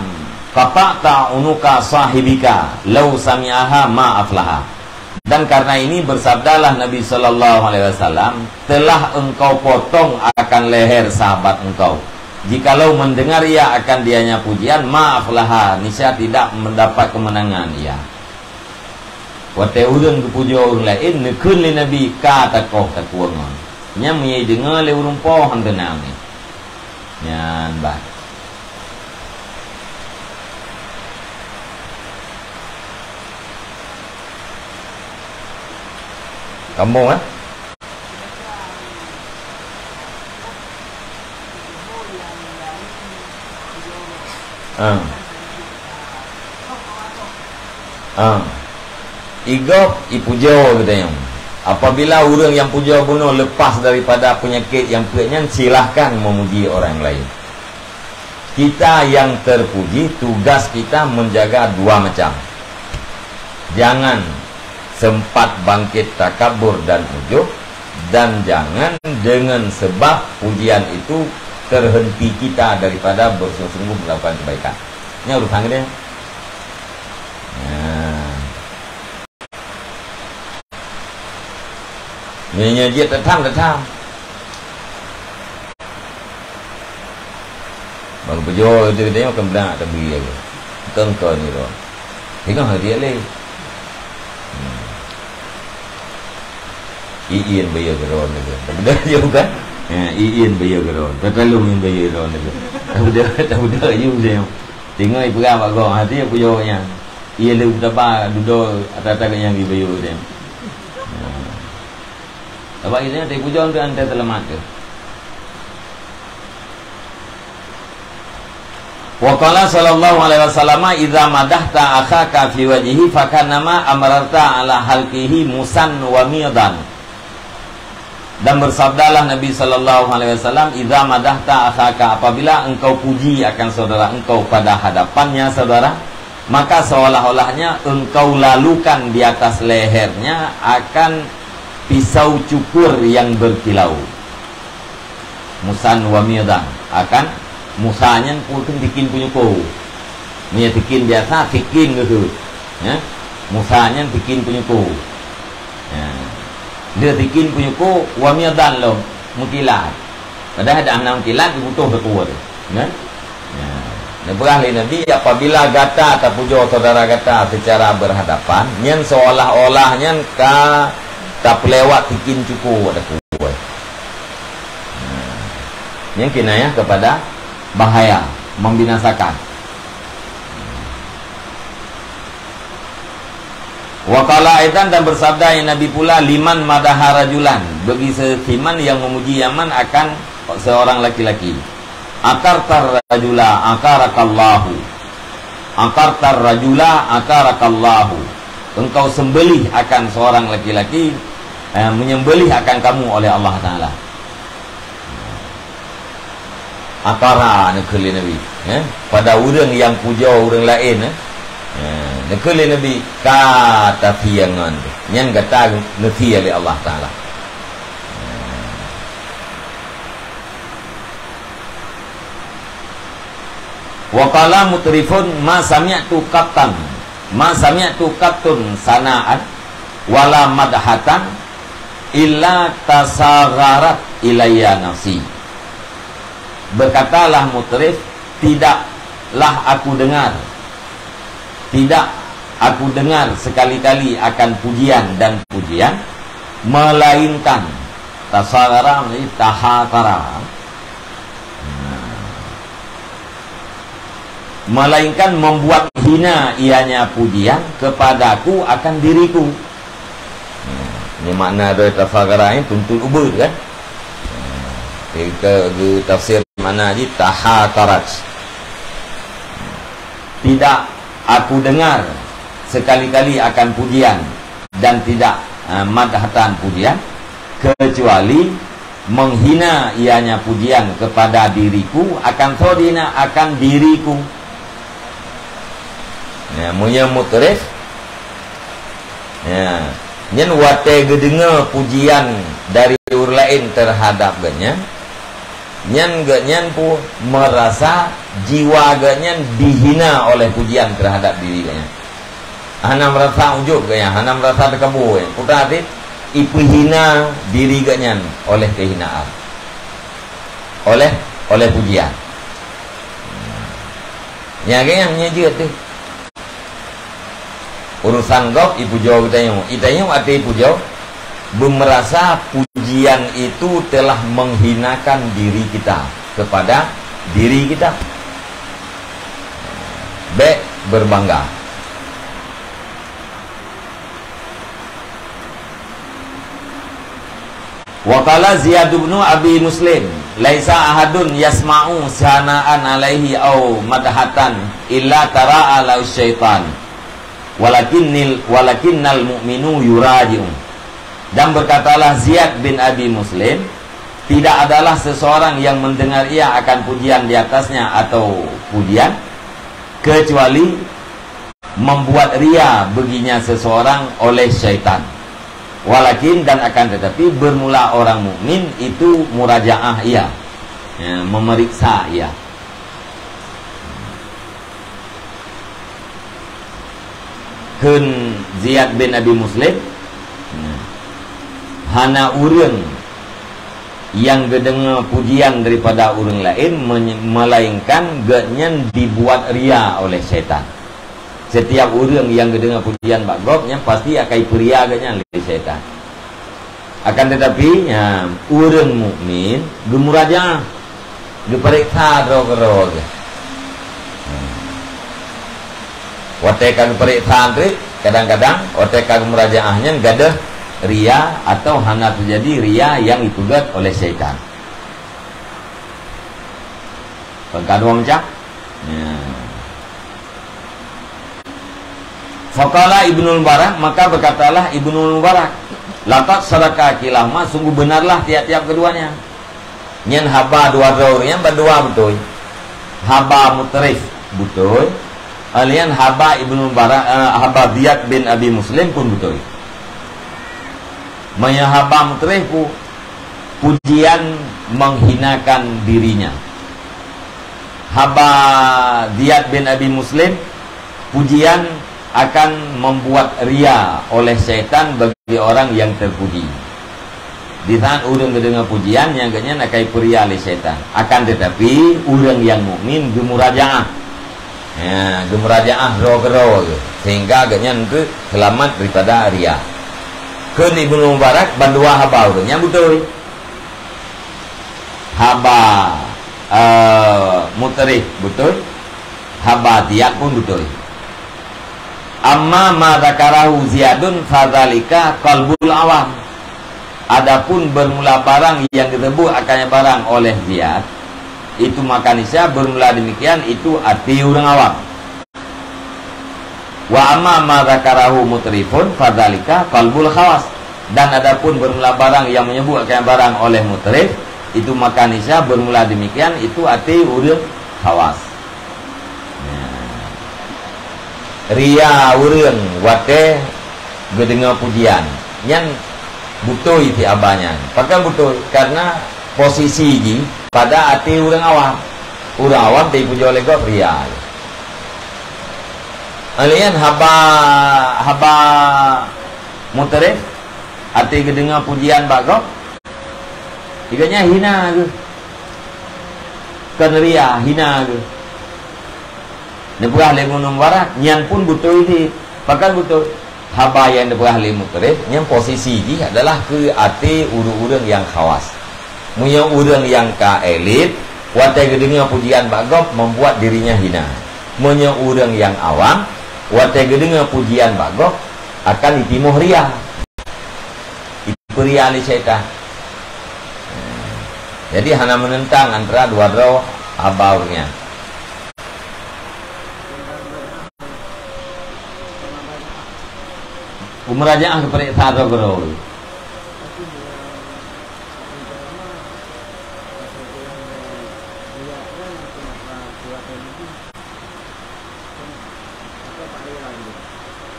"Qata'ta unuka sahibika, lau sami'aha ma aflaha." Dan karena ini bersabdalah Nabi sallallahu alaihi wasallam, "Telah engkau potong akan leher sahabat engkau. Jikalau mendengar ia akan dianya pujian, ma aflaha, niscaya tidak mendapat kemenangan ia." Watée ureuëng geupujoe ureuëng laén, neukheun lé Nabi, ka takoh takueng ngon. Nyan meunyoe deungoe lé ureuëng po han teunang nyan. Nyan bah. Kamoe, eh? Ah. Ah. Igob ipujoe geutanyoe. Apabila ureuëng nyang pujoe bunoe lepas daripada peunyakét nyang peuet nyan, silahkan memuji orang lain. Kita yang terpuji, tugas kita menjaga dua macam. Jangan sempat bangkit takabur dan ujub, dan jangan dengan sebab pujian itu terhenti kita daripada bersungguh-sungguh melakukan kebaikan. Ini urusan dia. Nah. Meunyoe jeuet tatham, tatham. Bang beujôh itu dia kan beuna tabri lagi. Kengkon ni lo. Tengok hati le. Hmm. Iin bayar geron ni. Beuna juga. Ha, iin bayar geron. Tatalung yang bayar geron ni. Tak udah, tak udah you dia. Tengok ipeugah bak gong hati aku jawabnya. Ia le utaba dudo ata-ata nyang dibayar dia. Ha. Sabab itu teupujoe tu ante teulamat tu. Wa qala sallallahu alaihi wasallam, "Idza madahta akhaka fi wajhihi, fakannama amararta ala halqihi musan wa midan." Dan bersabdalah Nabi sallallahu alaihi wasallam, "Idza madahta akhaka," apabila engkau puji akan saudara engkau pada hadapannya saudara, maka seolah-olahnya engkau lalukan di atas lehernya akan pisau cukur yang berkilau. Musan wa midan, akan musa nyan pun tikin punyuko. Ni tikin biasa, tikin geuh. Ya. Musa nyan tikin punyuko. Ya. Dia tikin punyuko, wa midan lo, meukilat. Padahal dah enam kilat dibutuh teukuat. Kan? Ya. Neupeugah lé Nabi, apabila gata tapujoe saudara gata secara berhadapan, nyan seolah-olah nyan ka tapeulewat tikin cukur teukuat. Ya. Nyan kinayah kepada bahaya, membinasakan. Wa qala aidan, dan bersabda Nabi pula, "Liman madaha rajulan," bagi setiman yang memuji yaman akan seorang laki-laki. "Aqartar rajula aqarakallahu. Aqartar rajula aqarakallahu." Engkau sembelih akan seorang laki-laki, eh, menyembelih akan kamu oleh Allah Taala. Aqara neukheun lé Nabi, eh? Pada ureuëng nyang pujoe ureuëng laén, eh? Eh, neukheun lé Nabi, ka tapieng ngon nyan gata neupie lé Allah Taala. Wa qala mutrifun, "Ma sami'tu qattan, ma sami'tu qattun sana'an wala madhatan illa tasagharat ilayya nafsi." Berkatalah mutrif, "Tidaklah aku dengar, tidak aku dengar sekali-kali akan pujian dan pujian, melainkan," tasaghara, maksudnya tahaqara. Nah. "Melainkan membuat hina ianya pujian kepadaku akan diriku." Nah, ini makna dari tasaghara ini tuntut ubeut kan? Nah, kita tafsir makna ji tahaqarat. "Tidak aku dengar sekali-kali akan pujian dan tidak, eh, madhatan pujian, kecuali menghina ianya pujian kepada diriku, akan soe dihina, akan diriku." Ya, meunyoe mutrif, ya, nyan watée geudeungoe pujian dari ureuëng laén terhadap geuhnyan, nyan geuhnyan pun merasa jiwa geuhnyan dihina oleh pujian terhadap diri geuhnyan. Hana merasa ujub geuhnyan, hana merasa teukabu geuhnyan. Peue teuma arti? Ipeuhina diri geuhnyan oleh kehinaan. Oleh, oleh pujian. Nyan geuhnyan nyan jeuet teuh. Urusan gob ipujoe geutanyoe. Itanyoe até ipujoe, beumeurasa pujian itu telah menghinakan diri kita kepada diri kita. Bék berbangga. Wa qala Ziyad bin Abi Muslim, "Laisa ahadun yasma'u sana'an alaihi au madhatan illa tara'a lahu syaitan. Walakinnil, walakinnal mu'minu yuraji'u." Dan berkatalah Ziyad bin Abi Muslim, "Tidak adalah seseorang yang mendengar ia akan pujian di atasnya atau pujian, kecuali membuat ria baginya seseorang oleh syaitan. Walakin, dan akan tetapi, bermula orang mukmin itu murajaah ia, ya, memeriksa ia." Kheun Ziyad bin Abi Muslim, ya, hana ureuëng nyang geudeungoe pujian daripada ureuëng laén, me-, melainkan gobnyan dibuat ria oleh syaitan. Setiap ureuëng nyang geudeungoe pujian bak gob, nyan pasti akai peuria gobnyan lé syaitan. Akan tetapi, nya, ureuëng mukmin geumurajaah, geupareksa droe keudroe geuh. Watée ka geupareksa teuk, kadang-kadang watée ka geumurajaah nyan gadôh ria atau hana teujadi ria nyang jipeugét oleh syaitan. Kon ka dua macam? Nya. Faqala Ibnul Mubarak, maka berkatalah Ibnul Mubarak, "Laqad sadaqa kilahuma, sungguh benarlah tiap-tiap keduanya." Nyan haba dua droe nyan bandua beutôi. Haba Mutrif beutôi. Laén haba Ibnul Mubarak, eh, haba Ziyad bin Abi Muslim pun beutôi. Meunyoe haba Mutrif pu-, pujian menghinakan dirinya. Haba Ziyad bin Abi Muslim, pujian akan membuat ria oleh syaitan bagi orang yang terpuji. Di saat ureuëng geudeungoe pujian, nyang gobnyan akai peuria lé syaitan. Akan tetapi, ureuëng nyang mukmin geumurajaah. Ya, geumurajaah droe keudroe geuh, sehingga gobnyan teuk seulamat daripada ria. Kheun Ibnu Mubarak, bandua haba ureuëng nyan beutôi. Haba, eh, Mutrif beutôi, haba Ziyad pun beutôi. Amma ma dzakarahu Ziyadun fadzalika qalbul awam. Adapun bermula barang yang disebut akannya barang oleh Ziyad, itu maka niscaya bermula demikian itu até ureuëng awam. Wa amma ma dzakarahu Mutrifun fadzalika qalbul khawas. Dan adapun bermula barang yang menyebut akannya barang oleh Mutrif, itu maka niscaya bermula demikian itu até ureuëng khawas. Nah. Ria ureuëng watée geudeungoe pujian, nyan beutôi ti haba nyan. Pakon beutôi? Karena posisi jih pada até ureuëng awam. Ureuëng awam teupujoe lé gob ria. Laén haba, haba Mutrif, até geudeungoe pujian bak gob, gobnyan hina geuh. Kon ria, hina geuh. Neupeugah lé Ibnu Mubarak, nyan pun beutôi cit. Pakon beutôi? Haba nyang neupeugah lé Mutrif, nyan posisi jih adalah keu até ureuëng-ureuëng nyang khawas. Meunyoe ureuëng nyang ka elit, watée geudeungoe pujian bak gob, membuat dirinya hina. Meunyoe ureuëng nyang awam, watée geudeungoe pujian bak gob, akan jitimoh ria. Jipeuria lé syaitan. Jadi, hana meunentang antara dua droe haba ureuëng nyan. Umrah jih geupareksa droe keudroe.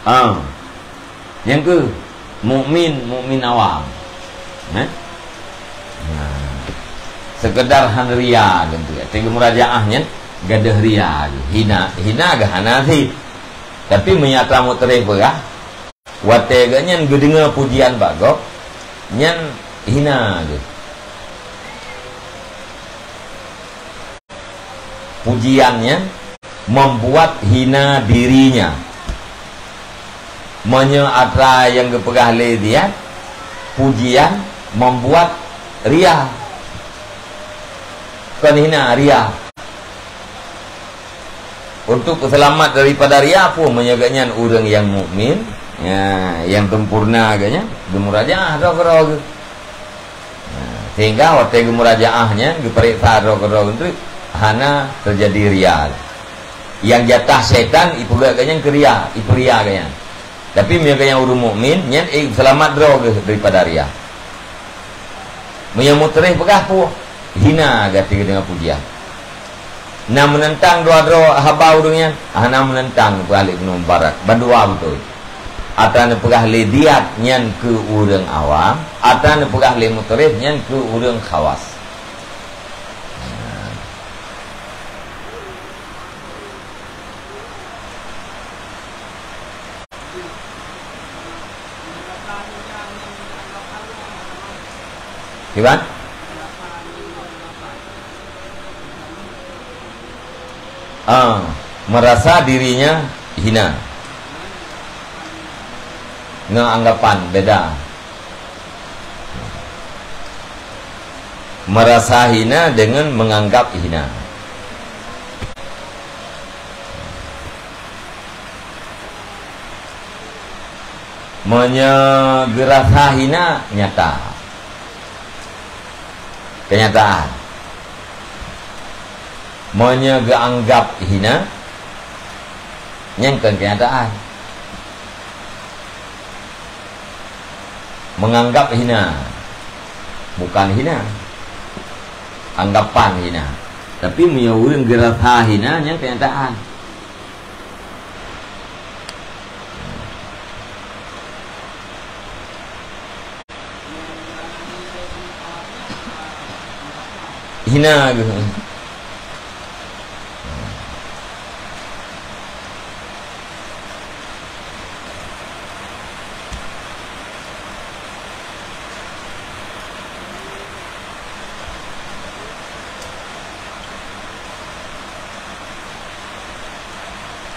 Ah. Nyang keu mukmin, mukmin awam. Eh? Nah. Sekedar han ria gitu ya. Tinggi murajaah nyan gadôh ria gitu. Hina, hina geuh hana sih. Tapi meunyo atra Mutrif peugah, watée geuh nyan geudeungoe pujian bak gob, nyan hina geuh. Pujian nyan membuat hina dirinya. Meunyoe atra nyang geupeugah lé Ziyad, pujian membuat ria. Kon hina, ria. Untuk seulamat daripada ria pun, meunyoe geuh nyan ureuëng nyang mukmin, ya, nyang sempurna geuh nyan, geumurajaah droe keudroe geuh. Nah, sehingga watée geumurajaah nyan, geupareksa droe keudroe geuh, hana teujadi ria. Nyang jatah syaitan, ipeugét geuh nyan keu ria, ipeuria geuh nyan. Tapi meunyoe geuh nyan ureuëng mukmin, nyan, eh, seulamat droe geuh daripada ria. Meunyoe Mutrif peugah peue, hina geuh até geudeungoe pujian. Na meunentang dua droe haba ureuëng nyan? Hana meunentang, peugah lé Ibnu Mubarak. Bandua beutôi. Atra neupeugah lé Ziyad nyan keu ureuëng awam, atra neupeugah lé Mutrif nyan keu ureuëng khawas. Kiban? Ah, merasa dirinya hina. Ngon anggapan beda. Merasa hina dengan menganggap hina. Meunyoe geurasa hina, nyata. Kenyataan. Meunyoe geuanggap hina, nyan kon kenyataan. Menganggap hina, bukan hina. Anggapan hina. Tapi meunyoe ureuëng geurasa hina, nyan kenyataan. Hina geuh.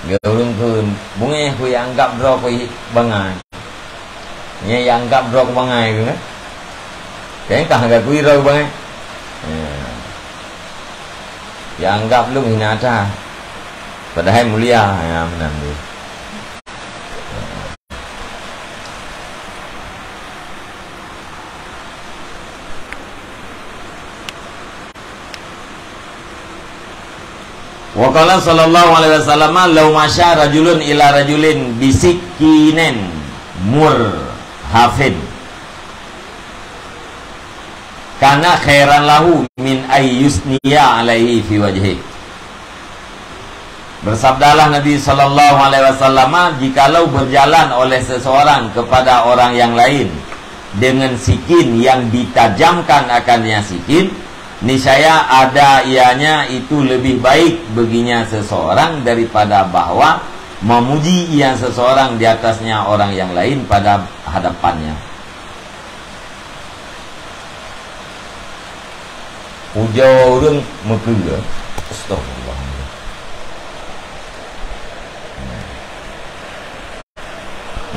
Geuh ureuëng kheun, beungéh keu anggab droe keu bangai. Nyan anggab droe keu bangai keu kan? Kayang kah gakui droe keu bangai? Ya. Anggab lôn hina that. Padahai mulia, ya, meunan deh. Wa qala sallallahu alaihi wasallam, "Lau masya rajulun ila rajulin bisikinin murhafin, kana khairan lahu min ay yusniya alaihi fi wajhi." Bersabdalah Nabi sallallahu alaihi wasallam, "Jikalau berjalan oleh seseorang kepada orang yang lain dengan sikin yang ditajamkan akan yang sikin, niscaya ada ianya itu lebih baik baginya seseorang daripada bahwa memuji ia seseorang di atasnya orang yang lain pada hadapannya." Pujoe ureuëng meukeue. Astagfirullah.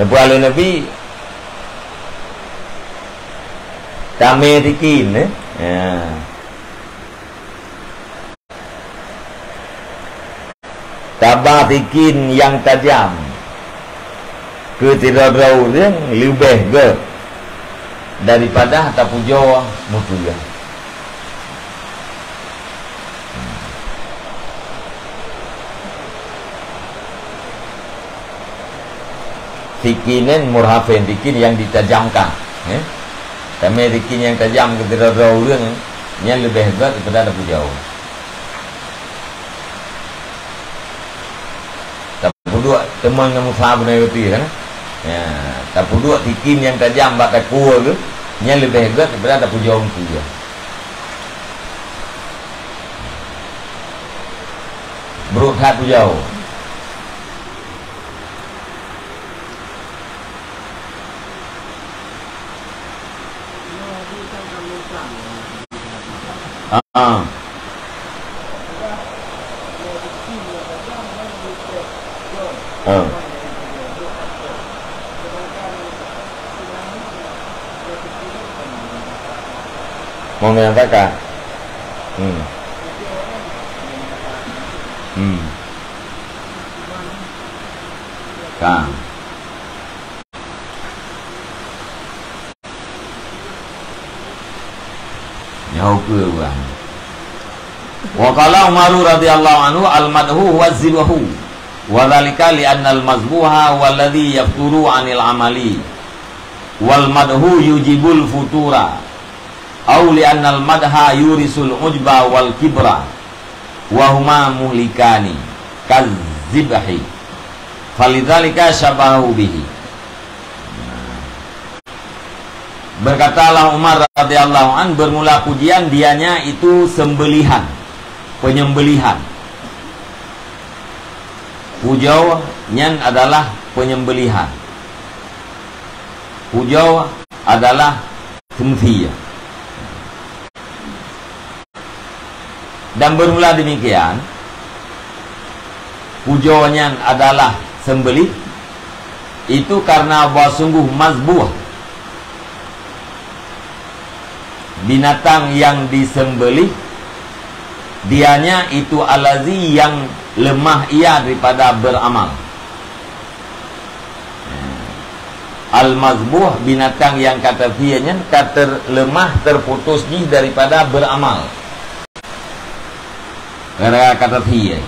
Neupeugah lé Nabi, "Tamé sikin, eh?" Ya. Taba sikin nyang tajam keu sidroe-droe ureuëng leubeh gét daripada tapujoe meukeue. Sikinan murhafin, sikin nyang ditajamkan, eh? Tamé sikin nyang tajam keu sidroe-droe ureuëng, nyan leubeh gét daripada tapujoe. Tapeuduek teuma ngon Musa beuna roti kan? Ya, tapeuduek sikin nyang tajam bak takue geuh, nyan leubeh gét daripada tapujoe meukeue. Brok that pujoe. Ah. Ah. Mau menyatakan. Hmm. Hmm. Ka. Nyoe peue ureuëng? Wa qala Umaru radhiyallahu anhu, "Al-madhu huwa zibhu, wa dzalika li annal mazbuha huwa alladhi yafturu anil amali, wal madhu yujibul futura, au li annal madha yurisul ujba wal kibra, wa huma muhlikani kazibhi, falidzalika syabbahahu bihi." Berkatalah Umar radhiyallahu an, bermula pujian dianya itu sembelihan, penyembelihan. Pujoe nyan adalah penyembelihan. Pujoe adalah seumeusé. Dan bermula demikian, pujoe nyan adalah seumbeuléh, itu karena bahwa sungguh mazbuh, binatang yang disembelih, dianya itu allazi yang lemah ia daripada beramal. Al-mazbuh, binatang nyang ka teusie nyan ka terlemah, terputus jih daripada beramal. Gara-gara ka teusie,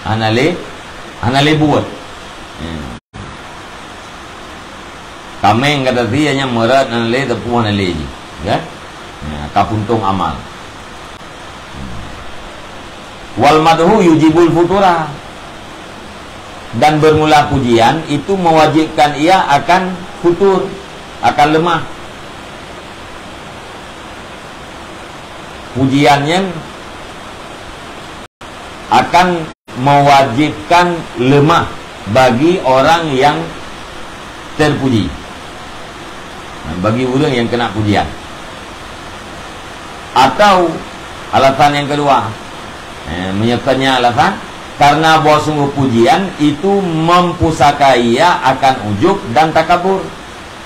hana lé, hana lé buet. Hmm. Kaméng ka teusie nyan meurat, hana lé teupuih, hana lé jih, kan? Nah, ka puntông amal. Wal madhu yujibul futura. Dan bermula pujian itu mewajibkan ia akan futur, akan lemah. Pujian nyan akan mewajibkan lemah bagi orang yang terpuji. Bagi ureuëng yang kena pujian. Atau alasan yang kedua, eh, meunyoe keu nyan alasan, karena bahwa sungguh pujian itu mempusakai ia akan ujub dan takabur.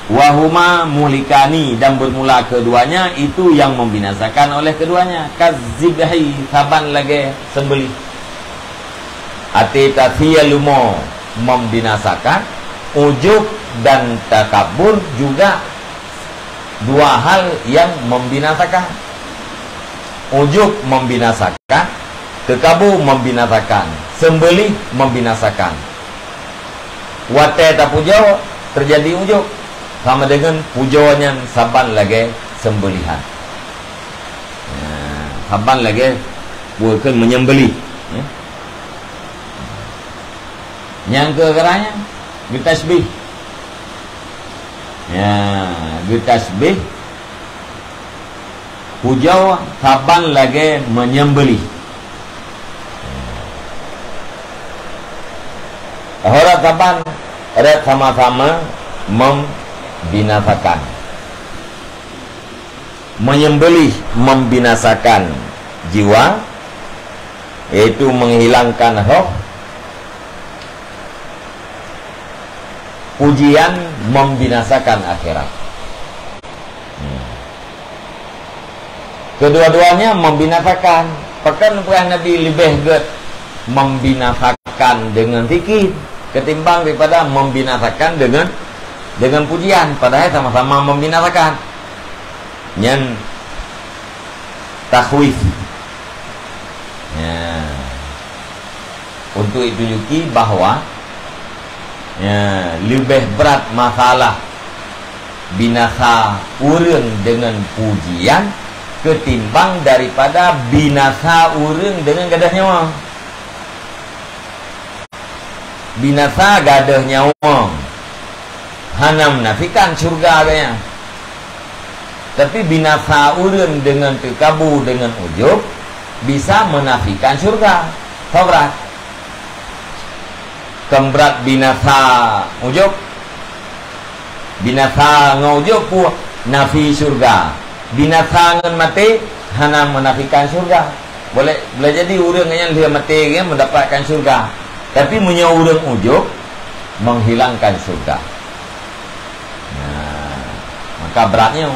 Wahuma muhlikani, dan bermula keduanya itu yang membinasakan oleh keduanya. Kazibhi, saban lagée sembelih. Até teusie leumo membinasakan, ujub dan takabur juga dua hal yang membinasakan. Ujub membinasakan, takabur membinasakan, sembelih membinasakan. Watée tapujoe, teujadi ujub, sama deungon pujoe nyan saban lagée seumbeulihan. Nah, saban lagée bukan menyembelih, ya. Nyang keu geuraya geutasbih. Ya, geutasbih. Pujoe saban lagée menyembelih. Hora saban rot sama-sama membinasakan. Menyembelih membinasakan jiwa, yaitu menghilangkan roh. Pujian membinasakan akhirat. Hmm. Kedua-duanya membinasakan. Pakon peugah Nabi leubeh gét membinasakan deungon zikir ketimbang daripada membinasakan deungon, deungon pujian, padahai sama-sama membinasakan. Nyan takhwif. Ya. Untuk ditunjuki bahwa, ya, leubeh brat masalah binasa ureuëng deungon pujian ketimbang daripada binasa ureuëng deungon gadôh nyawa. Binasa gadôh nyawa hana menafikan syurga geuh nyan. Tapi binasa ureuëng deungon teukabu, deungon ujub, bisa menafikan syurga. Soe brat? Kon brat binasa ujub. Binasa ngon ujub peue? Nafi syurga. Binasa ngon maté hana menafikan syurga. Boleh, boleh jadi ureuëng nyan lheueh maté geuh mendapatkan syurga. Tapi meunyoe ureuëng ujub, menghilangkan syurga. Nah, maka brat nyoe.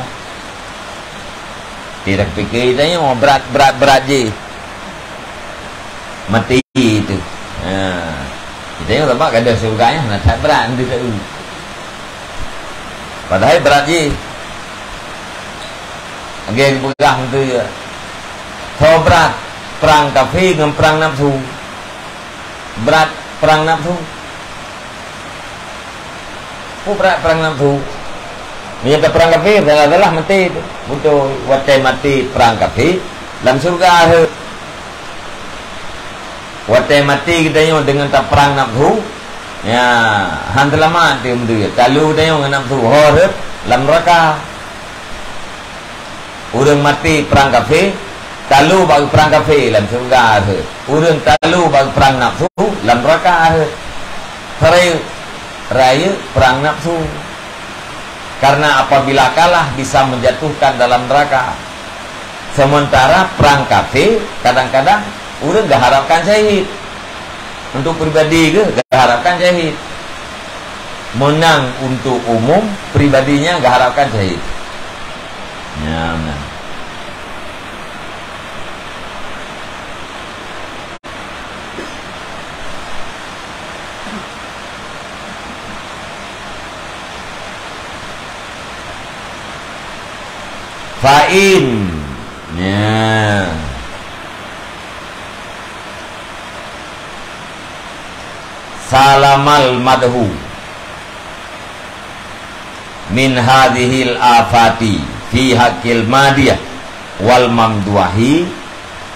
Tidak pikir tanyoe brat, brat, brat jih. Mati itu. Ha. Kita nyoe sabab gadôh syurga nyan hana that brat, nanti tak u. Padahai brat jih. Lagée geupeugah beutôi, ya. Soe brat, perang kafé ngon perang nafsu. Brat perang nafsu. Peue brat perang nafsu? Meunyoe ka perang kafé, salah-salah maté tu. Beutôi, watée maté perang kafé, lam syurga rhot. Watée maté geutanyoe deungon taperang nafsu, ya, han seulamat teuh meudeh. Talu geutanyoe ngon nafsu, ho rhot lam neuraka. Ureuëng maté perang kafé, talu bak perang kafé lam syurga rhot. Ureuëng talu bak perang nafsu lam neuraka rhot. Rayeuk, rayeuk perang nafsu. Karena apabila kalah bisa menjatuhkan dalam neraka. Sementara prang kafé, kadang-kadang ureuëng geuharapkan syahid. Untuk pribadi geuh, geuharapkan syahid. Meunang untuk umum, pribadinya geuharapkan syahid. Ya, nah. Fa'in. Ya. Salamal madhu min hadhil afati fi haqqil madiyah wal mamduhi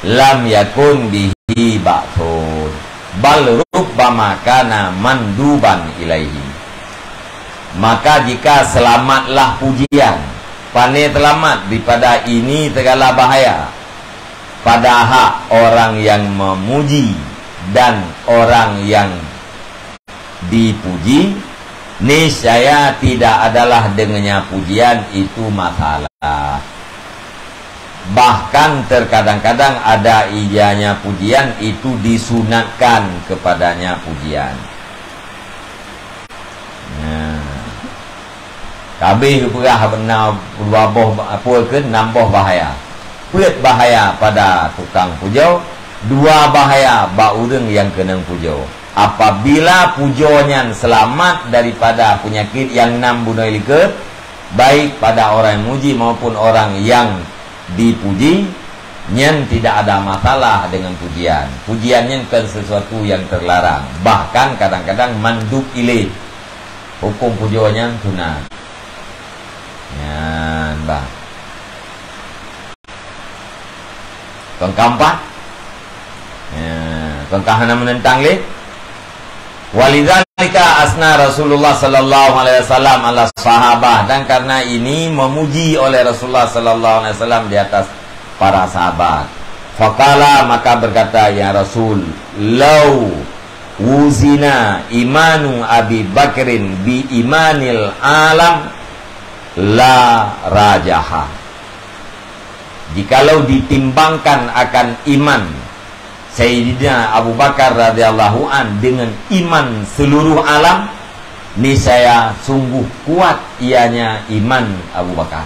lam yakun bihi ba'sun, bal rubbama kana manduban ilaihi. Maka jika selamatlah pujian, pane selamat daripada ini segala bahaya, pada hak orang yang memuji dan orang yang dipuji, niscaya tidak adalah dengannya pujian itu masalah. Bahkan terkadang-kadang ada ijanya pujian itu disunatkan kepadanya pujian. Nah. Kabeh geupeugah na dua boh ba-, apa ke, enam boh bahaya. Peuet bahaya pada tukang pujoe, dua bahaya bak ureuëng nyang keunong pujoe. Apabila pujoe nyan seulamat daripada peunyakét nyang nam bunoe likot, baik pada orang yang muji maupun orang yang dipuji, nyan tidak ada masalah dengan pujian. Pujian nyan kan sesuatu yang terlarang. Bahkan kadang-kadang mandub ilaih. Huköm pujoe nyan sunat. Nyan, bah. Kong keempat. Ya, kong ka hana menentang lé. Walidzalika asna Rasulullah sallallahu alaihi wasallam ala sahabah, dan karena ini memuji oleh Rasulullah sallallahu alaihi wasallam di atas para sahabat. Faqala, maka berkata, "Ya Rasul, lau wuzina imanu Abi Bakrin bi imanil alam la rajaha." Jikalau ditimbangkan akan iman Sayyidina Abu Bakar radhiyallahu an dengan iman seluruh alam, niscaya sungguh kuat ianya iman Abu Bakar.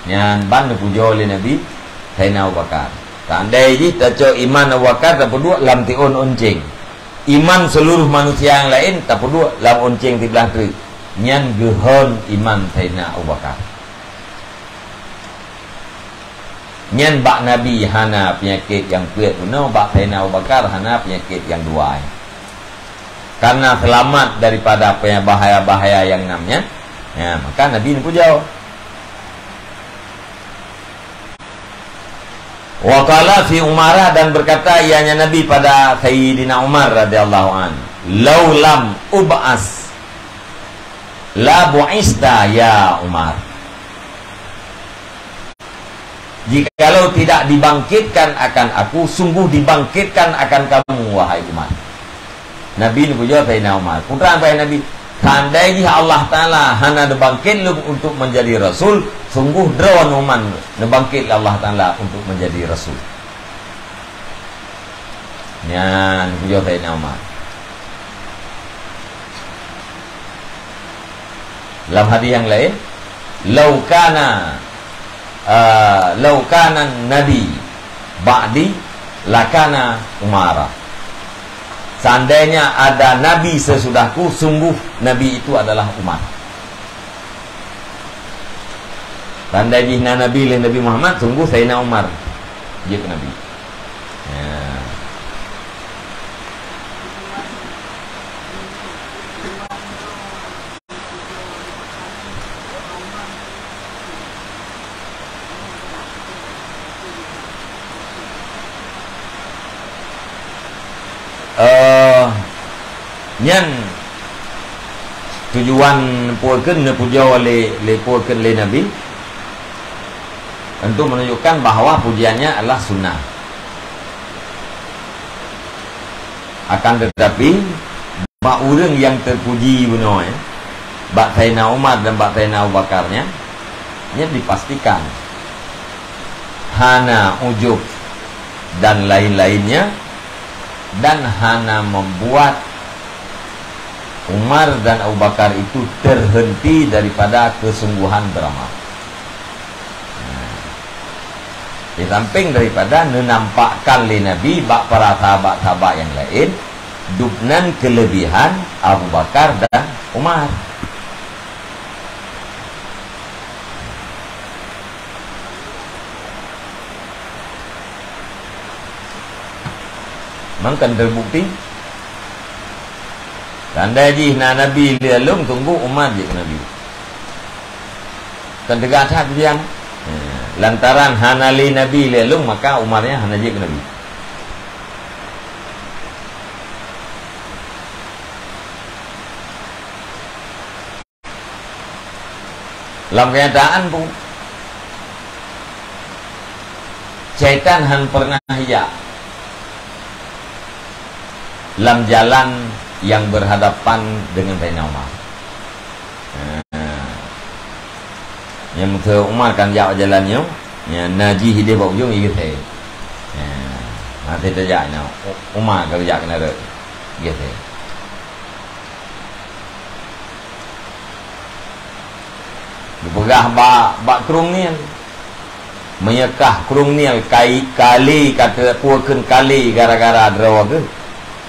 Nyan ban neupujoe lé Nabi Saidina Abu Bakar. Seandai jih tacok iman Abu Bakar tapeuduek lam tiôn oncéng, iman seluruh manusia nyang laén tapeuduek lam oncéng siblah treuk, nyan geuhon iman Saidina Abu Bakar. Nyan bak Nabi hana peunyakét nyang peuet bunoe, bak Saidina Abu Bakar hana peunyakét nyang dua. Karena seulamat daripada bahaya-bahaya nyang nam nyan, ya, maka Nabi neupujoe. Wa qala fi Umara, dan berkata ianya Nabi pada Sayyidina Umar radhiyallahu an, "Lau lam ub'as la bu'ista ya Umar." Jikalau tidak dibangkitkan akan aku, sungguh dibangkitkan akan kamu, wahai Umar. Nabi neupujoe Saidina Umar. Peue treuk, wahai Nabi, seandai jih Allah Taala hana neubangkét lôn untuk menjadi rasul, sungguh droeneuh Umar neubangkét lé Allah Taala untuk menjadi rasul. Nyan, neupujoe Saidina Umar. Lam hadis nyang laén, "Lau kana, eh, lau kana nabi ba'di lakana Umara." Seandainya ada nabi sesudahku, sungguh nabi itu adalah Umar. Seandai jih na nabi lé Nabi Muhammad, sungguh Saidina Umar jeuet nabi. Ya. Eh, nyan tujuan peue keuh neupujoe lé, lé peue keuh lé Nabi, untuk menunjukkan bahwa pujiannya adalah sunnah. Akan tetapi, bak ureuëng nyang teupuji bunoe, bak Saidina Umar dan bak Saidina Abu Bakar nyan, nyan dipastikan hana ujub dan lain-lainnya, dan hana membuat Umar dan Abu Bakar itu terhenti daripada kesungguhan beramal. Nah, di samping daripada neunampakkan lé Nabi bak para sahabat-sahabat nyang laén, dubnan kelebihan Abu Bakar dan Umar. Mangkan terbukti. Tanda jih na Nabi lé lôn, tunggu Umar jeuet keu Nabi. Kan teuga that dia. Eh, lantaran hana lé Nabi lé lôn, maka Umar nyan hana jeuet keu Nabi. Lam kenyataan pun, syaitan han pernah jak lam jalan yang berhadapan dengan Saidina Umar. Ha. Nyang meuteumé Umar kan jak jalan nyoe, nyang na jih idéh bak ujong, i geusé. Ha. Maté tajak nyoe, U-, Umar ka geujak keunan rot. I geusé. Geupeugah bak, bak Krueng Nil. Meunyoe kah Krueng Nil kai-, kali, ka teupeue kheun kali gara-gara droe geuh,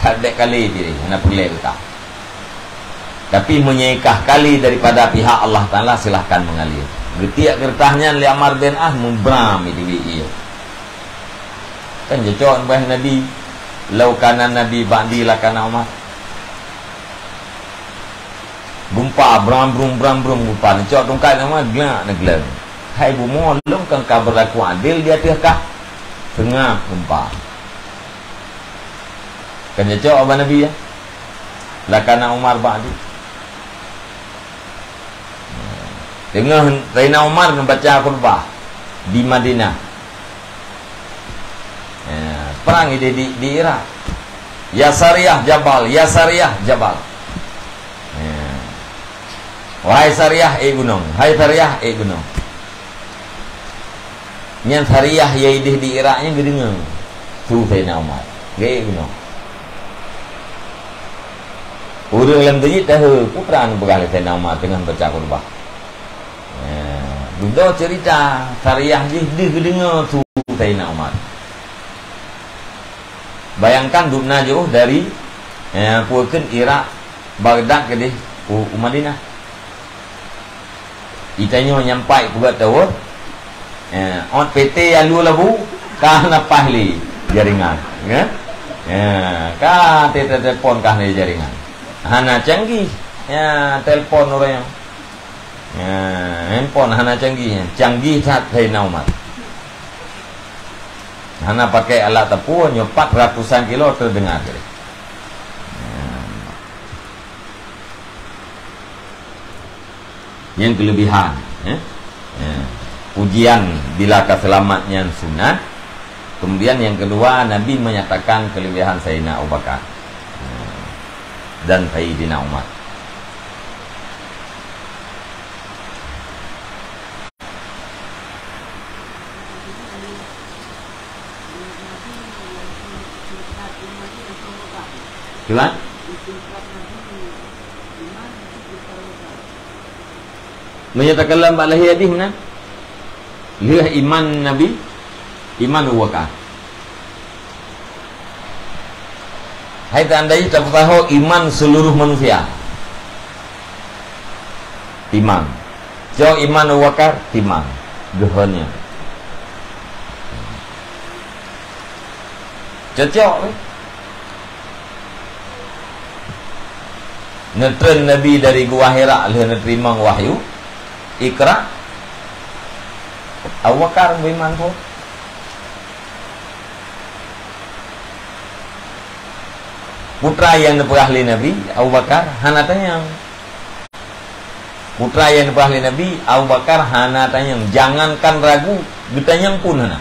that bèk kali pih, hana peureulèe geuh kah. Tapi meunyoe kah kali daripada pihak Allah Taala, silahkan mengalir. Geutiek keureutah nyan lé Ammar bin As, meubram i teubiet ie. Kan cocok bak Nabi, "Lau kana Nabi ba'di lakana Umar." Geumpa, bram, brum, bram, brum, geumpa. Neucok tungkat nama, glak, neugleng. Hai bumoe, lôn kan ka beurlaku adil di ateueh kah. Seungab geumpa. Kan cocok bak Nabi, ya? Lakana Umar ba'di. Teungoh Saidina Umar neubaca khutbah di Madinah. Ya, perang di, di, di Irak. "Ya Sariyah jabal, ya Sariyah jabal." Ya. "Wahai Sariyah, ék gunong. Hai Sariyah, ék gunong." Nyan Sariyah nyang idéh di Irak nyan geudeungoe su Saidina Umar. Geuék gunong. Ureueng lam teujih tahe, peue keuh neupeugah lé Saidina Umar teungoh baca khutbah. Ya, dudoe cerita, Sariyah jih deuh geudeungoe su Saidina Umar. Bayangkan, dubna jih dari, ya, peue kheun, Irak, Baghdad keudéh u, u Madinah. Geutanyoe nyampai peugöt tawon, ya, ôt P T nyang lheueh labu, ka hana paih lé jaringan, ya. Ya, ka te-, te-, telepon ka hana jaringan. Hana canggih, ya, telepon ureueng nyan. Ya, handphone hana canggih, canggih that Saidina Umar. Hana pakai alat teupeu, nyoe pat ratusan kilo teudeungoe keudéh. Ya. Nyang keulebihan, ya. Ya. Ujian bila ka seulamat nyan sunat. Kemudian yang kedua, Nabi menyatakan kelebihan Saidina Abu Bakar, ya, dan Saidina Umar. Cuba? Meunyoe takalon bak lahé hadih meunan, lheueh iman Nabi, iman Abu Bakar. Hai tandai tapeusaho iman seluruh manusia. Timang. Cok iman Abu Bakar, timang. Geuhon nyan. Cocok, eh? Neutreun Nabi dari Gua Hira lheueh neuteurimong wahyu, Iqra, Abu Bakar beuiman phon. Peue nyang neupeugah lé Nabi, Abu Bakar hana tanyong. Peue nyang neupeugah lé Nabi, Abu Bakar hana tanyong. Jangankan ragu, geutanyong pun hana.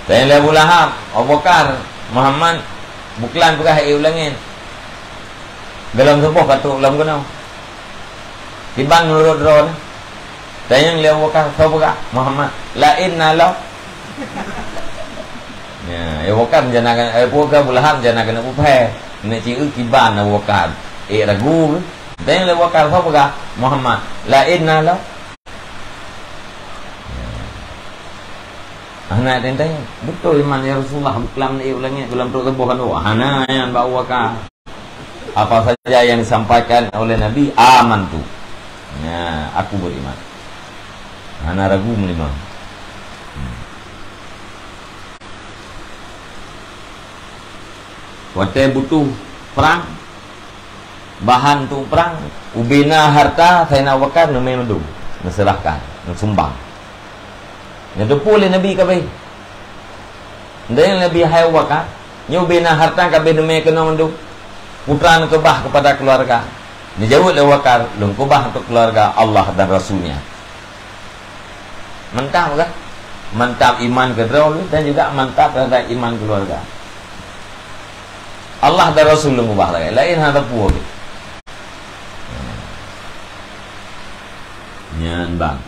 Tanyong lé Abu Lahab, "Abu Bakar, Muhammad, buklan peugah ék u langét." Gohlom suboh ka trok lom keunoe. Kiban meunurot droeneuh? Tanyong lé Abu Bakar, "Soe peugah, Muhammad?" "Laén na lom." Ya, Abu Bakar jana, eh, Abu Bakar, Abu Lahab jana keuneuk peuphé. Keuneuk cieu kiban Abu Bakar. Eh, ragu. Tanyong lé Abu Bakar, "Soe peugah, Muhammad?" "Laén na lom." Hana teuntèe. "Beutôi iman, ya Rasulullah, buklam na ié ulangnya, buklam trok teuboh kan." "Oh, hana nyan bak Abu Bakar. Apa saja yang disampaikan oleh Nabi, amantu." Ya, aku beriman. Hana ragu meulimong. Hmm. Watèe butuh prang, bahan untuk prang, ubena harta Saidina Abu Bakar neumè mandum, neuseurahkan, neusumbang. Neuteupeue lé Nabi kabeh. Neutanyong Nabi, "Hai Abu Bakar, nyoe ubena harta kabeh neumè keunoe mandum? Peue treuk neukeubah keupada keuluwarga?" Neujaweueb lé Abu Bakar, "Lôn keubah untuk keuluwarga Allah dan Rasul-Nya." Mantap kan? Mantap iman keudroe dan juga mantap terhadap iman keuluwarga. Allah dan Rasul lôn ubah lagèe, laén hana teupeue lé. Nyan bang.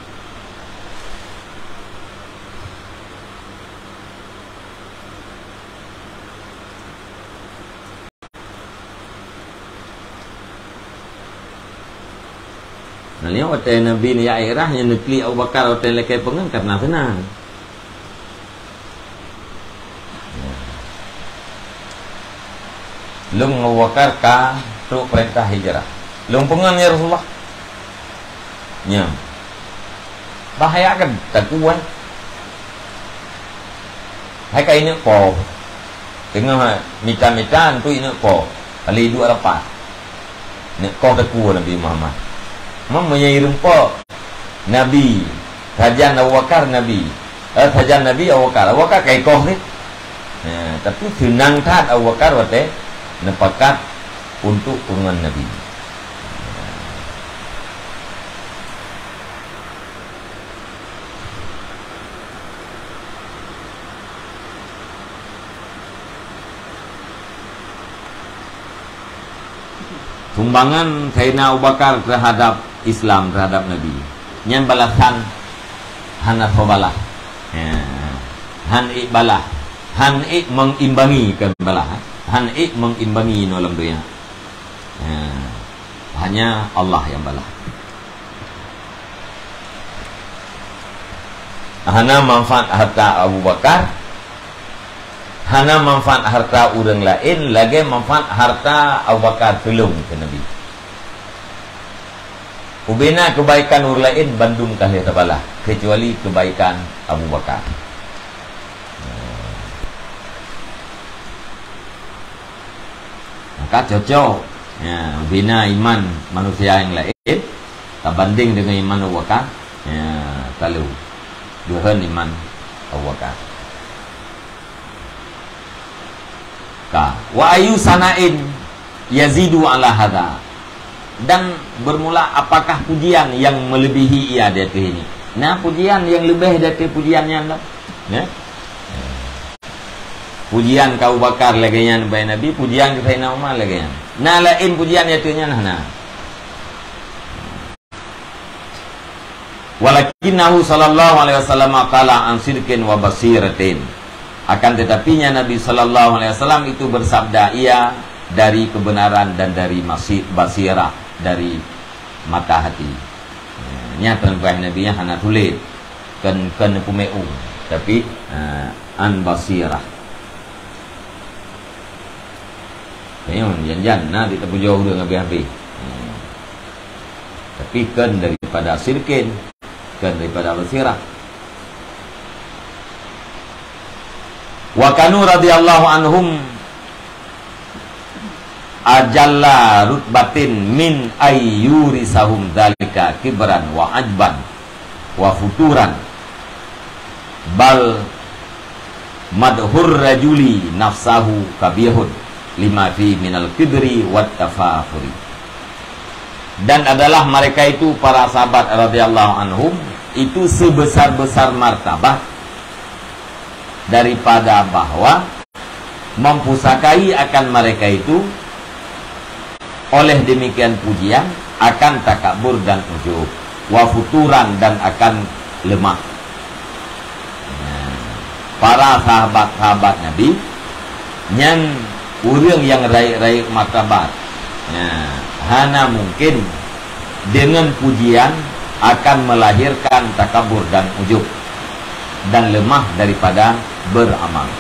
Nah, nyoe watèe Nabi neujak Mi'raj, nyan neuklik Abu Bakar watèe lakèe peungon, karena seunang. Lôn ngon Abu Bakar ka trok peurintah hijrah. Lôn peungon, ya Rasulullah. Nyan. Bahaya kan? Takue. Hai ka ineuk po. Teungoh mita-mita, entu ineuk po. Lheuh duek rapat. Neuk koh takue Nabi Muhammad. Meunyoe ireumpo Nabi, sajan Abu Bakar Nabi. Eh, sajan Nabi Abu Bakar. Abu Bakar ka ikoh ni. Nah, tapi seunang that Abu Bakar watèe neupakat untuk peungon Nabi. Sumbangan Saidina Abu Bakar terhadap Islam, terhadap Nabi. Nyan balasan hana soe balah. Ya. Han ék balah. Han ék mengimbangi, kon balah. Han ék mengimbangi nyoe lam dunia. Ya. Hanya Allah yang balah. Hana manfaat harta Abu Bakar, hana manfaat harta ureuëng laén lagée manfaat harta Abu Bakar tulông keu Nabi. Ubena keubaikan ureuëng laén bandum ka lheueh tabalah, keucuali keubaikan Abu Bakar. Maka cocok, ya, ubena iman manusia nyang laén tabandeng deungon iman Abu Bakar, ya, talalu geuhon iman Abu Bakar. Ka, wa ayu sana'in yazidu ala hadza. Dan bermula apakah pujian yang melebihi ia di ateueh ini? Na pujian nyang leubeh di ateueh pujian nyan dah? Ya? Pujian keu Abu Bakar lagée nyan bak Nabi, pujian keu Saidina Umar lagée nyan. Na laén pujian nyang ateueh nyan hana. Walakinnahu sallallahu alaihi wasallam qala an sidqin wa basiratin. Akan tetapinya Nabi sallallahu alaihi wasallam itu bersabda, ia dari kebenaran dan dari masi-, basirah, dari mata hati. Nyan peureumpah Nabi nyang hana tuléh, kon, kon peumeung, tapi, eh, an basirah. Nyoe jan-jan na di tapujoe ureuëng habéh-habéh. Hmm. Tapi kon daripada sirkin, kon daripada basirah. Wa kanu radhiyallahu anhum ajalla rutbatin min ayyurisahum dzalika kibran wa ajban wa futuran. Bal madhur rajuli nafsahu kabihun lima fi minal kibri wat tafafuri. Dan adalah mereka itu, para sahabat radhiyallahu anhum, itu sebesar-besar martabat daripada bahwa mempusakai akan mereka itu Oleh demikian pujian akan takabur dan ujub, wa futuran, dan akan lemah. Nah, para sahabat-sahabat Nabi nyan ureuëng nyang rayeuk-rayeuk martabat. Nah, hana mungkin dengan pujian akan melahirkan takabur dan ujub dan lemah daripada beramal.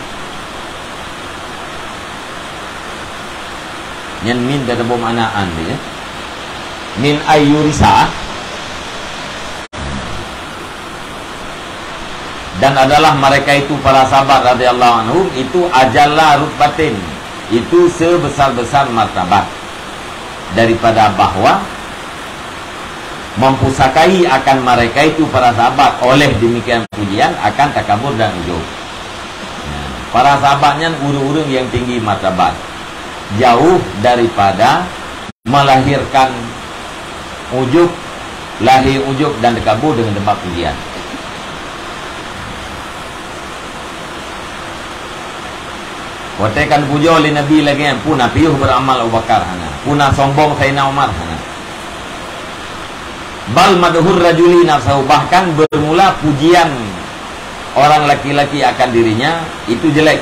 Nyan min teutabôm anaan dia. Min ayyurisa. Dan adalah mereka itu para sahabat radhiyallahu anhum itu ajalla rutbatin, itu sebesar-besar martabat, daripada bahwa mempusakai akan mereka itu para sahabat oleh demikian pujian akan takabur dan ujub. Nah, para sahabat nyan ureuëng-ureuëng yang tinggi martabat, jauh daripada melahirkan ujub, lahé ujub dan takabur dengan tempat pujian. Watée ka pujoe lé Nabi lagée nyan, peue na piôh beramal Abu Bakar? Hana. Peue na sombong Saidina Umar? Hana. Bal madhur rajuli nafsahu, bahkan bermula pujian orang laki-laki akan dirinya itu jelek.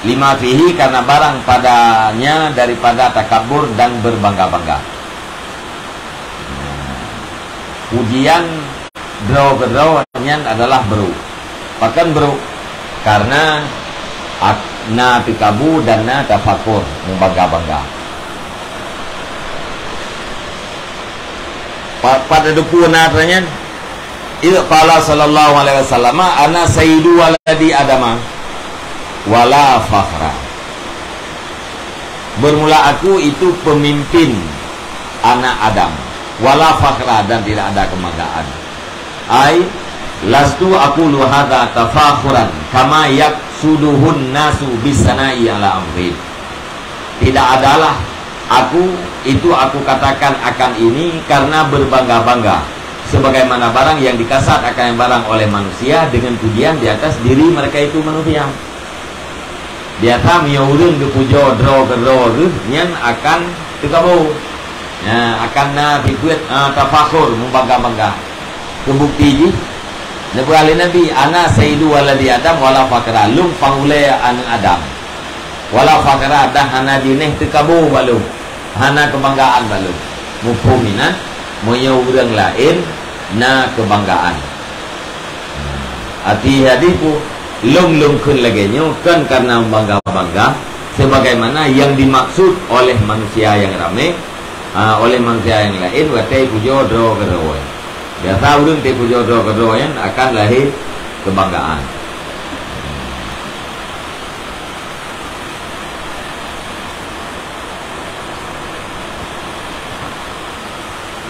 Lima fihi, karena barang padanya daripada takabur dan berbangga-bangga. Pujian droe keudroe nyan adalah brôk. Pakon brôk? Karena na teukabu dan na tafakur, meubangga-bangga. Pat-pat teupeue na nyan? Idh qala sallallahu alaihi wasallam, "Ana sayyidu waladi Adama, wala fakhra." Bermula aku itu pemimpin anak Adam, wala fakhra, dan tidak ada kebanggaan. Ai, lastu aqulu hadza tafakhuran kama yaqsuduhun nasu bisana'i ala amrin. Tidak adalah aku itu aku katakan akan ini karena berbangga-bangga, sebagaimana barang yang dikasat akan barang oleh manusia dengan pujian di atas diri mereka itu manusia. Biasa meunyoe ureuëng geupujoe droe keudroe geuh nyan akan teukabu. Nah, akan na sifeuet, ah, tafakhur, meubangga-bangga. Keubukti jih, neupeugah lé Nabi, "Ana sayyidu waladi Adam wala fakhra," lôn panghulée aneuëk Adam. Wala fakhra, dan hana jinéh teukabu bak lôn, hana keubanggaan bak lôn. Muphom inan, meunyoe ureuëng laén na keubanggaan. Arti hadis pu, lôn-lôn kheun lagée nyoe kon karena bangga-bangga, sebagaimana yang dimaksud oleh manusia yang ramai, ha, oleh manusia yang laén watée pujoe droe keudroe. Biasa ureuëng teupujoe droe keudroe nyan akan lahé keubanggaan.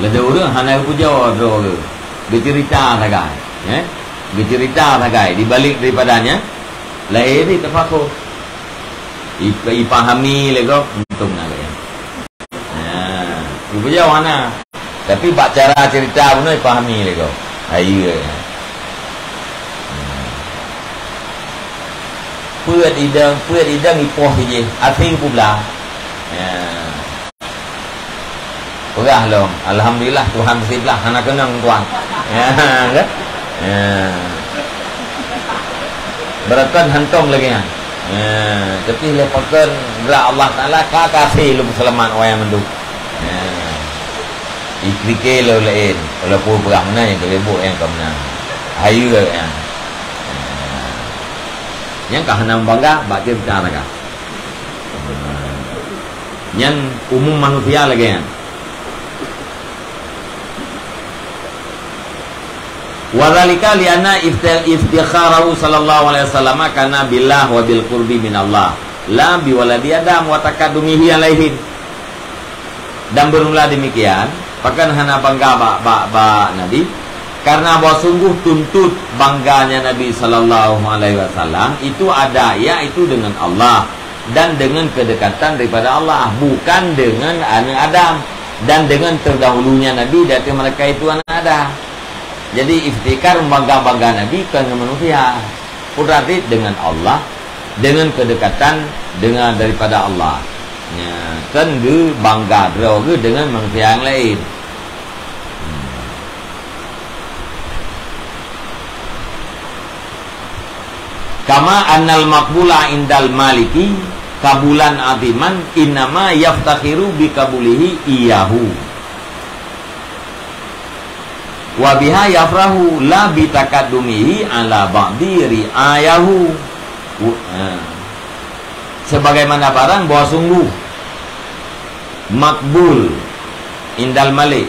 Lé ureuëng hana geupujoe droe geuh, geuceurita sagai, eh? Geuceurita sagai, di balik daripadanya, lahé di tafakur. Ip-, ipahami lé gob, untung na lé. Nah, geupujoe hana. Tapi bak cara cerita bunoe ipahami lé gob. Hai, ya. Peuet idong, peuet idong ipoh jih, asai pula. Ya. Peugah lom, "Alhamdulillah, Tuhan siblah hana keunong tuan." Ya, kan? Ya. Beureukat hantom lagée nyan. Ya, tapi lé pakon geura Allah Taala ka kasih lom seulamat wayang mandum. Ya. Ikrike lom laén, walaupun peugah meunan nyang teubeubuet nyang ka meunan. Hayeue nyan. Ya. Nyang ka hana meubangga, bak jeuem cara ka. Nyan umum manusia lagée nyan. Wa dzalika li anna ifti-, iftikharahu sallallahu alaihi wasallam kana billah wa bil qurbi minallah, la bi waladi Adam wa taqaddumihi alaihim. Dan bermula demikian, pakon hana bangga bak, bak, bak Nabi, karena bahwa sungguh tuntut bangganya Nabi sallallahu alaihi wasallam itu ada, yaitu dengan Allah dan dengan kedekatan daripada Allah, bukan dengan anak Adam dan dengan terdahulunya Nabi dari mereka itu anak Adam. Jadi, iftikhar, membangga-bangga Nabi bukan dengan manusia, berarti dengan Allah, dengan kedekatan dengan, daripada Allah. Nya, kan geu bangga droe geuh deungon manusia nyang laén. Kama annal maqbula indal maliki qabulan aziman innama yaftakhiru bi qabulihi iyahu. Wa biha yafrahu la bi takaddumihi ala ba'di ri'ayahu. Wu-, ha. Sebagaimana barang bahwa sungguh makbul indal malik.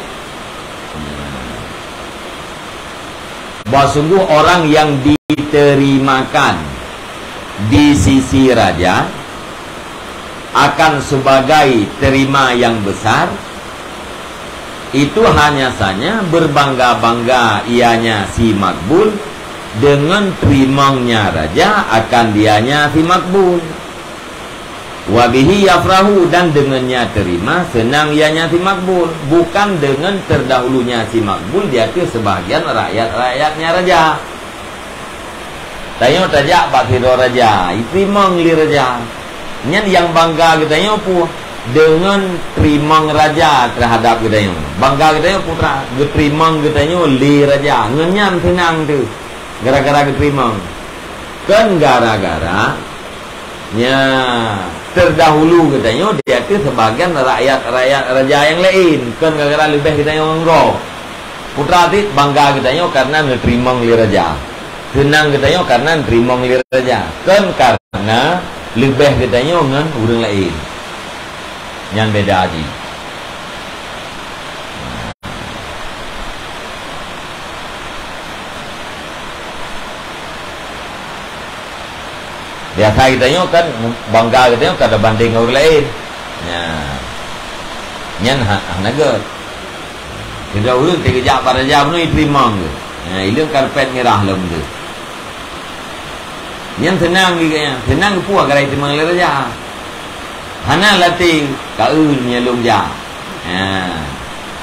Bahwa sungguh orang yang diterimakan di sisi raja akan sebagai terima yang besar, itu hanya saja berbangga-bangga ianya si makbul dengan terimongnya raja akan dianya si makbul. Wa bihi yafrahu, dan dengannya terima senang ianya si makbul, bukan dengan terdahulunya si makbul di ateueh sebahagian rakyat-rakyatnya raja. Tanyoe tajak bak sidroe raja, iteurimong lé raja. Nyan nyang bangga geutanyoe peue? Deungon teurimong raja teuhadap geutanyoe. Bangga geutanyoe peue teuma? Geuteurimong geutanyoe lé raja. Ngon nyan seunang teuh gara-gara geuteurimong. Kon gara-gara nya terdahulu geutanyoe di ateueh sebahagian rakyat-rakyat raja nyang laén. Kon gara-gara leubeh geutanyoe ngon gob. Peue teuma cit bangga geutanyoe kareuna neuteurimong lé raja. Seunang geutanyoe kareuna neuteurimong lé raja. Kon kareuna leubeh geutanyoe ngon ureuëng laén. Nyan beda jih. Biasa geutanyoe kan bangga geutanyoe ka tabandeng ngon ureuëng laén. Nya. Nyan ha-, hana gét. Sidroe ureuëng teugeujak bak raja bunoe iteurimong geuh. Nya, ileueng karpet mirah lom geuh. Nyan seunang geuh nyan. Seunang geupeue gara iteurimong lé raja. Hana lateng kaeun meunyoe lôn jak. Nya.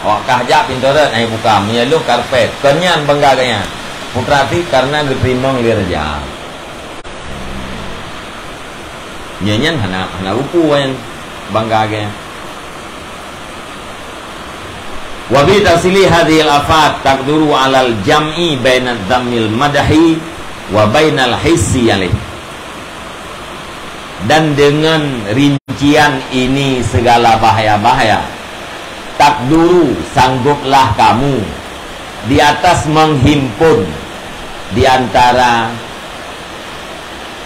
Awak kah jak pintoe rot, hai buka meunyoe lôn karpet. Kon nyan bangga geuh nyan. Peue teuma cit kareuna geuteurimong lé raja. Nyan, nyan hana, hana ruku nyan bangga geuh. Wa bi tafsili hadhil afat taqduru alal jam'i baina dhammil madhi wa bainal hissi alaih. Dan dengan rincian ini segala bahaya-bahaya, taqduru, sangguplah kamu di atas menghimpun di antara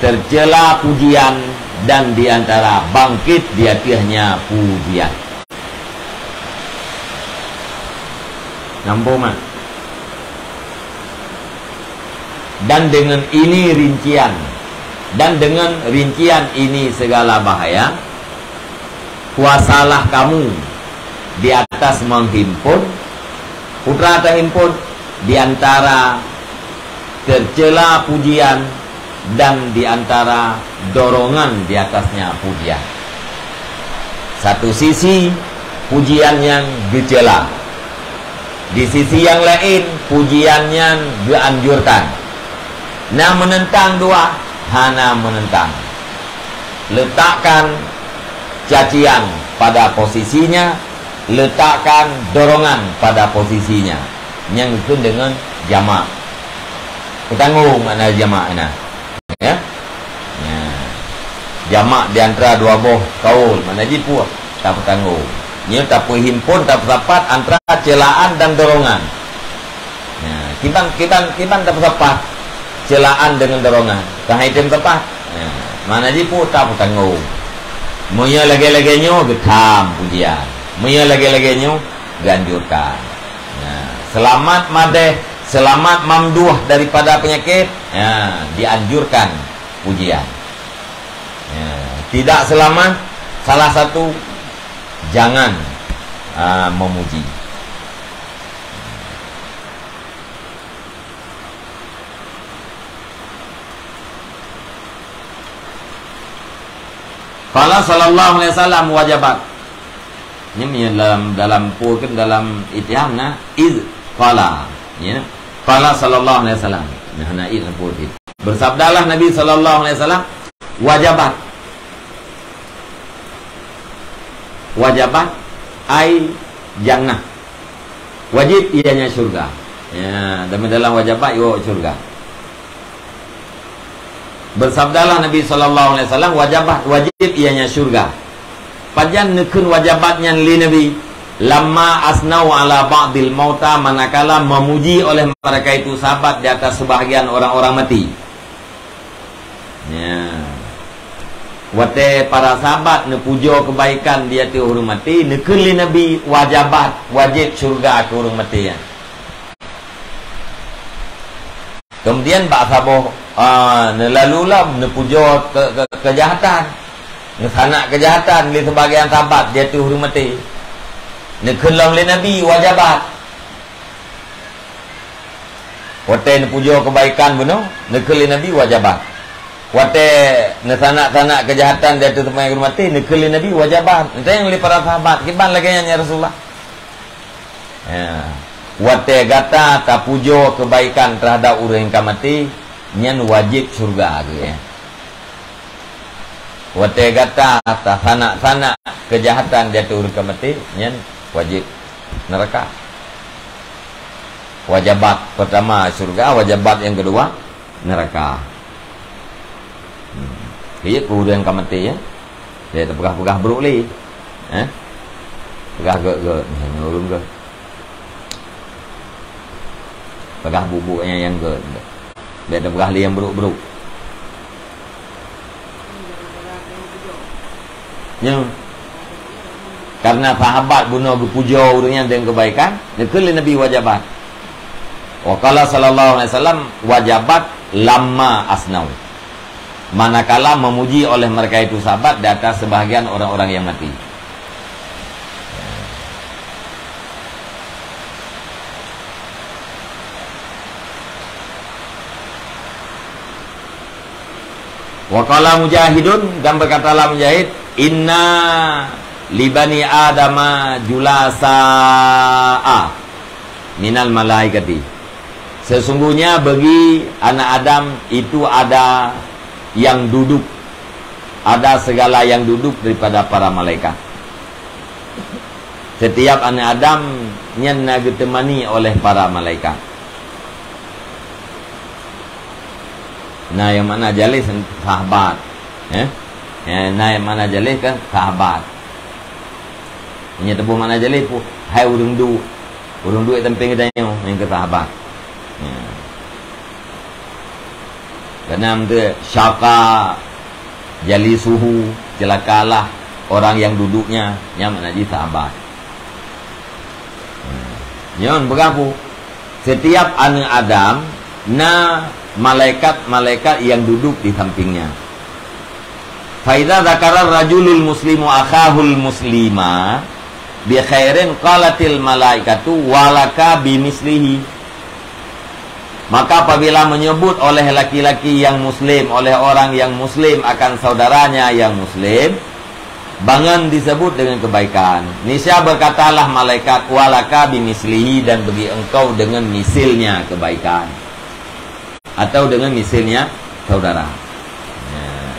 tercela pujian dan di antara bangkit di ateuehnya pujian. Nampak mak? Dan dengan ini rincian, dan dengan rincian ini segala bahaya, kuasalah kamu di atas menghimpun, putra terhimpun di antara tercela pujian dan di antara dorongan di atasnya pujian. Satu sisi pujian nyang geucela, di sisi nyang laén pujian nyan geuanjurkan. Na meunentang dua? Hana meunentang. Letakkan cacian pada posisinya, letakkan dorongan pada posisinya. Nyang geukheun deungon jamak. Peutanggong makna jamak na. Ya? Ya. Jamak di antara dua boh kaul, makna jih peue? Tapeutanggong. Nyoe tapeuhimpon, tapeusapat antara celaan dan dorongan. Ya, kiban, kiban, kiban tapeusapat celaan deungon dorongan. Ka hai tem sapat. Ya, makna jih peue? Tapeutanggong. Meunyoe lagée-lagée nyoe geutham pujian. Meunyoe lagée-lagée nyoe geuanjurkan. Ya, seulamat madeh, seulamat mamduh daripada peunyakét, ya, dianjurkan pujian. Ya, tidak selamat, salah satu, jangan, ah, memuji. Qala sallallahu alaihi wasallam, wajabat. Nyoe dalam, dalam pukon, dalam itiham na, iz qala. Ya. Qala sallallahu alaihi wasallam. Nah, na iz pukon. Bersabdalah Nabi sallallahu alaihi wasallam, wajabat. Wajabat ai jannah. Wajib ianya syurga. Ya, dalam, dalam wajabat iwoe syurga. Bersabdalah Nabi sallallahu alaihi wasallam, "Wajabat, wajib ianya syurga." Pajan neukheun wajabat nyan lé Nabi? "Lamma asnau ala ba'dil mauta," manakala memuji oleh mereka itu sahabat di atas sebahagian orang-orang mati. Ya. Watée para sahabat neupujoe keubaikan di ateueh ureuëng maté, neukheun lé Nabi, "Wajabat, wajéb syeuruga keu ureuëng maté nyan." Keumudian bak saboh, a, neulalu lom neupujoe ke, ke, keujahatan, neusanak keujahatan lé seubagian sahabat di ateueh ureuëng maté. Neukheun lom lé Nabi, "Wajabat." Watée neupujoe keubaikan bunoe, neukheun lé Nabi, "Wajabat." Watée neusanak-sanak keujahatan di ateueh teumpat ureuëng maté, neukheun lé Nabi, "Wajabat." Neutanyong lé para sahabat, "Kiban lagée nyan, ya Rasulullah?" Ya. Watée gata tapujoe keubaikan teuhadab ureuëng nyang ka maté, nyan wajéb syeuruga geuh, ya. Watée gata tasanak-sanak keujahatan di ateueh ureuëng ka maté, nyan wajéb neuraka. Wajabat pertama syeuruga, wajabat nyang keudua neuraka. Hmm. Keu ureuëng ka maté, ya. Dia tapeugah-peugah brok lé. Eh? Peugah gét-gét, misalnya ureuëng gét. Peugah bubuk nyang, nyang gét. Dia tapeugah lé nyang brok-brok. Nyoe. Karena sahabat bunoe geupujoe ureuëng nyan deungon keubaikan, neukheun lé Nabi, "Wajabat." Wa qala sallallahu alaihi wasallam, "Wajabat lamma asnau." Manakala memuji oleh mereka itu sahabat di atas sebahagian orang-orang yang mati. Wa qala Mujahidun, dan berkatalah Mujahid, "Inna li bani Adama julasa'a minal malaikati." Sesungguhnya bagi anak Adam itu ada yang duduk, ada segala yang duduk daripada para malaikat. Setiap aneuk Adam nyan na geuteumani oleh para malaikat. Na nyang makna jalis sahabat, eh? Ya, na nyang makna jalis kan sahabat. Nyan teuboh makna jalis pu-, hai ureuëng duek. Ureuëng duek tampéng geutanyoe, nyan keu sahabat. Ya. Karena meunteu syaqa jalisuhu, celakalah orang yang duduknya, nyan makna jih sahabat. Nyoe peugah pu, setiap aneuk Adam na malaikat-malaikat yang duduk di sampingnya. Fa idza dzakara rajulul muslimu akhahul muslima bi khairin qalatil malaikatu walaka bimislihi. Maka apabila menyebut oleh laki-laki yang muslim, oleh orang yang muslim akan saudaranya yang muslim, bangon disebut dengan kebaikan. Niscaya berkatalah malaikat, "Walaka bimislihi," dan bagi engkau dengan misilnya kebaikan. Atau dengan misilnya saudara. Nah.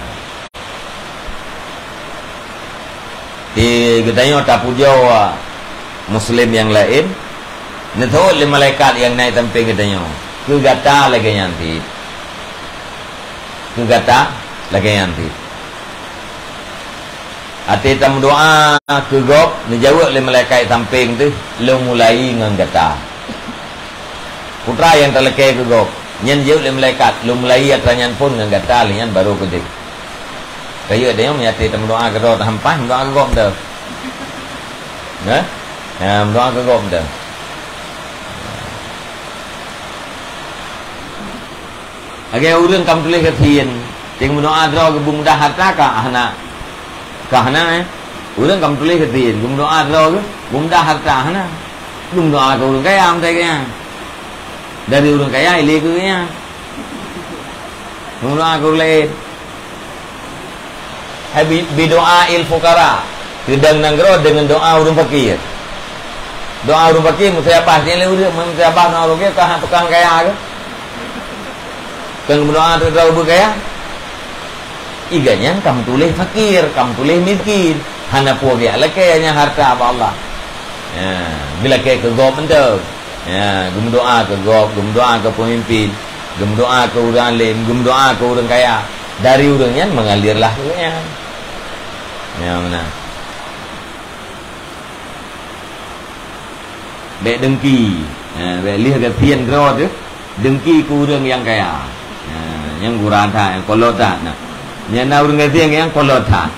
Di geutanyoe tapujoe muslim nyang laén, neuteuôt lé malaikat nyang na di sampéng geutanyoe, "Keu gata lagée nyan cit. Keu gata lagée nyan cit." Até tameudoá keu gob, neujaweueb lé malaikat sampéng teuh, "Lôn mulai ngon gata." Peue nyang talakée keu gob, nyan jaweueb lé malaikat, "Lôn mulai atra nyan phon ngon gata lé nyan barô keu deuh." Kayeuh deh, meunyo até tameudoá keudroe tahampah, meudoá keu gob deh. Nah? Ha, meudoá keu gob deh. Lagée ureuëng ka meutuléh keu sien, ceng meudoá droe geubeumudah harta ka hana. Ka hana, eh? Ureuëng ka meutuléh keu sien, geumeudoá droe geuh, geumudah harta hana. Geumeudoá keu ureuëng kaya, meutai kaya. Dari ureuëng kaya, ilée keu geuhnyan. Geumeudoá keu ureuëng laén. Hai bi-, bidoa il fuqara. Teudong nanggroe deungon doa ureuëng fakir. Doa ureuëng fakir mustajabah, nyan lé ureuëng mustajabah doa ureuëng fakir, ka tukang kaya ke? Tukang meudoa tu droe ureuëng kaya? Iga nyan ka meutuléh fakir, ka meutuléh miskin. Hana peue geulakée nyan hareuta bak Allah. Ya, geulakée keu gob mantong. Ya, geumeudoá keu gob, geumeudoá keu peumimpin, geumeudoá keu ureuëng alim, geumeudoá keu ureuëng kaya. Dari ureuëng nyan mengalirlah keu nyan. Ya, meunan. Bék dengki. Ha, bék lheueh gasien droe teuh dengki keu ureuëng nyang kaya. Ha, nyang gura that, nyang kolot that na. Nyang na ureuëng gasien nyang kolot that.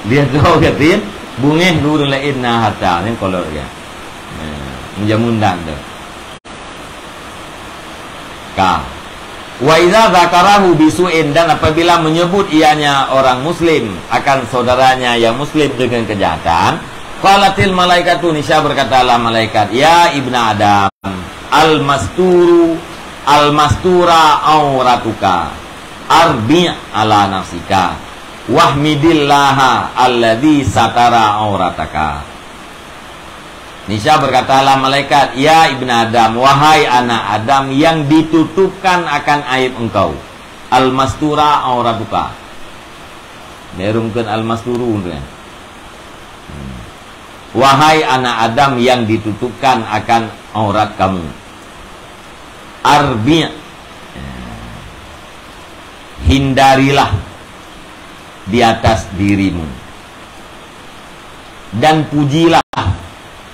Lheueh droe gasien, beungéh keu ureuëng laén na hareuta, nyang kolot nyan. Ha, meujameun that teuh. Ka. Wa idza dzakarahu bisu'in, dan apabila menyebut ianya orang muslim akan saudaranya yang muslim dengan kejahatan, qalatil malaikatu, niscaya berkatalah malaikat, "Ya ibna Adam, al-masturu, al-mastura auratuka, arbi' ala nafsika, wahmidillaha alladzi satara aurataka." Niscaya berkatalah malaikat, "Ya ibna Adam, wahai anak Adam yang ditutupkan akan aib engkau, al-mastura auratuka." Meureumeukon al-masturu tu, ya. Hmm. "Wahai anak Adam yang ditutupkan akan aurat kamu, arbi', hindarilah di atas dirimu, dan pujilah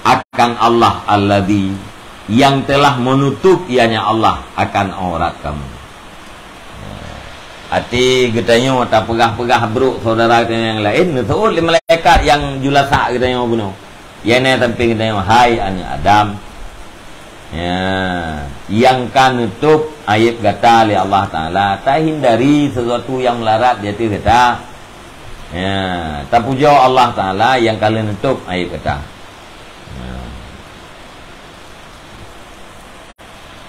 akan Allah alladzi, yang telah menutup, ianya Allah, akan aurat kamu." Até geutanyoe tapeugah-peugah brok saudara geutanyoe nyang laén, neuseuôt lé malaikat nyang julasa geutanyoe bunoe. Nyang na sampéng geutanyoe, "Hai aneuk Adam, ya, nyang ka neutôb aéb gata lé Allah Taala, tahindari sesuatu nyang meularat di ateueh gata. Ya, tapujoe Allah Taala nyang ka lheueh neutôb aéb gata." Ya.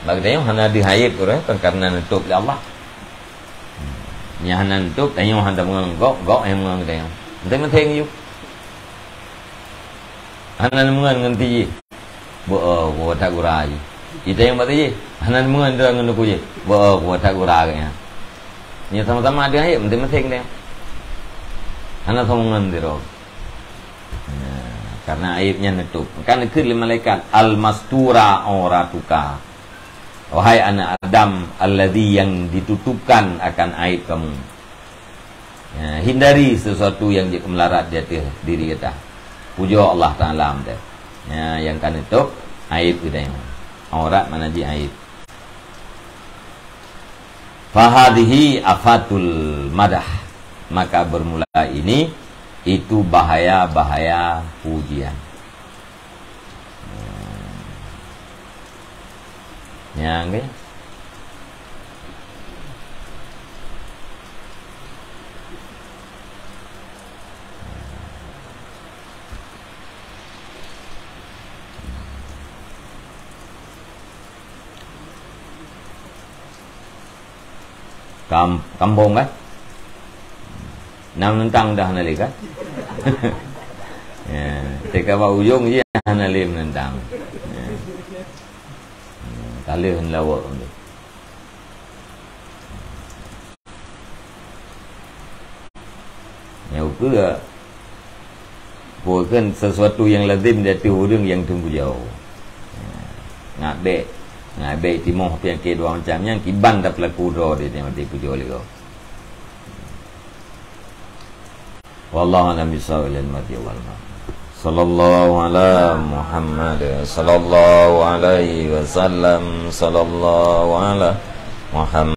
Bak geutanyoe hana deuh aéb ureuëng, kan karena neutôb lé Allah. Nyang hana neutôb, tanyoe hana meungon gob, gob nyang meungon geutanyoe. Manteng-manteng yue. Hana meungon ngon tijih. Beu, beu that gura jih. Geutanyoe bak tijih. Hana meungon droe ngon teungku jih. Beu, beu that gura geuh nyan. Nyoe sama-sama deuh aéb, manteng-manteng deh. Hana sama meungon droe. Nah, karena aéb nyan neutôb. Kan neukheun lé malaikat, "Al-mastura auratuka." Wahai anak Adam, alladzi, yang ditutupkan akan aib kamu. Ya, hindari sesuatu yang jeuet meularat di ateueh diri gata. Pujoe Allah Taala mantong. Ya, nyang ka neutôb aib geutanyoe. Aurat makna jih aib. Fahadhihi afatul madah. Maka bermula ini itu bahaya-bahaya pujian. Nyang ke? Kam-, kambong kan? Nam nentang dah hana lé kan? Ya, teuka bak ujong je hana lé menentang. Ya. Hmm, ka lheueh lawok tu. Nyang ukeue, bukan sesuatu yang lazim di ateueh ureuëng nyang teungku jauh. Ngat bék, ngat bék timoh peunyakét dua macam nyan kiban tapeulaku droe di teuh pujoe lé gob. Wallahu a'lam bissawab, ilal mati wal ma'af. Sallallahu ala Muhammad, sallallahu alaihi wasallam, sallallahu ala Muhammad.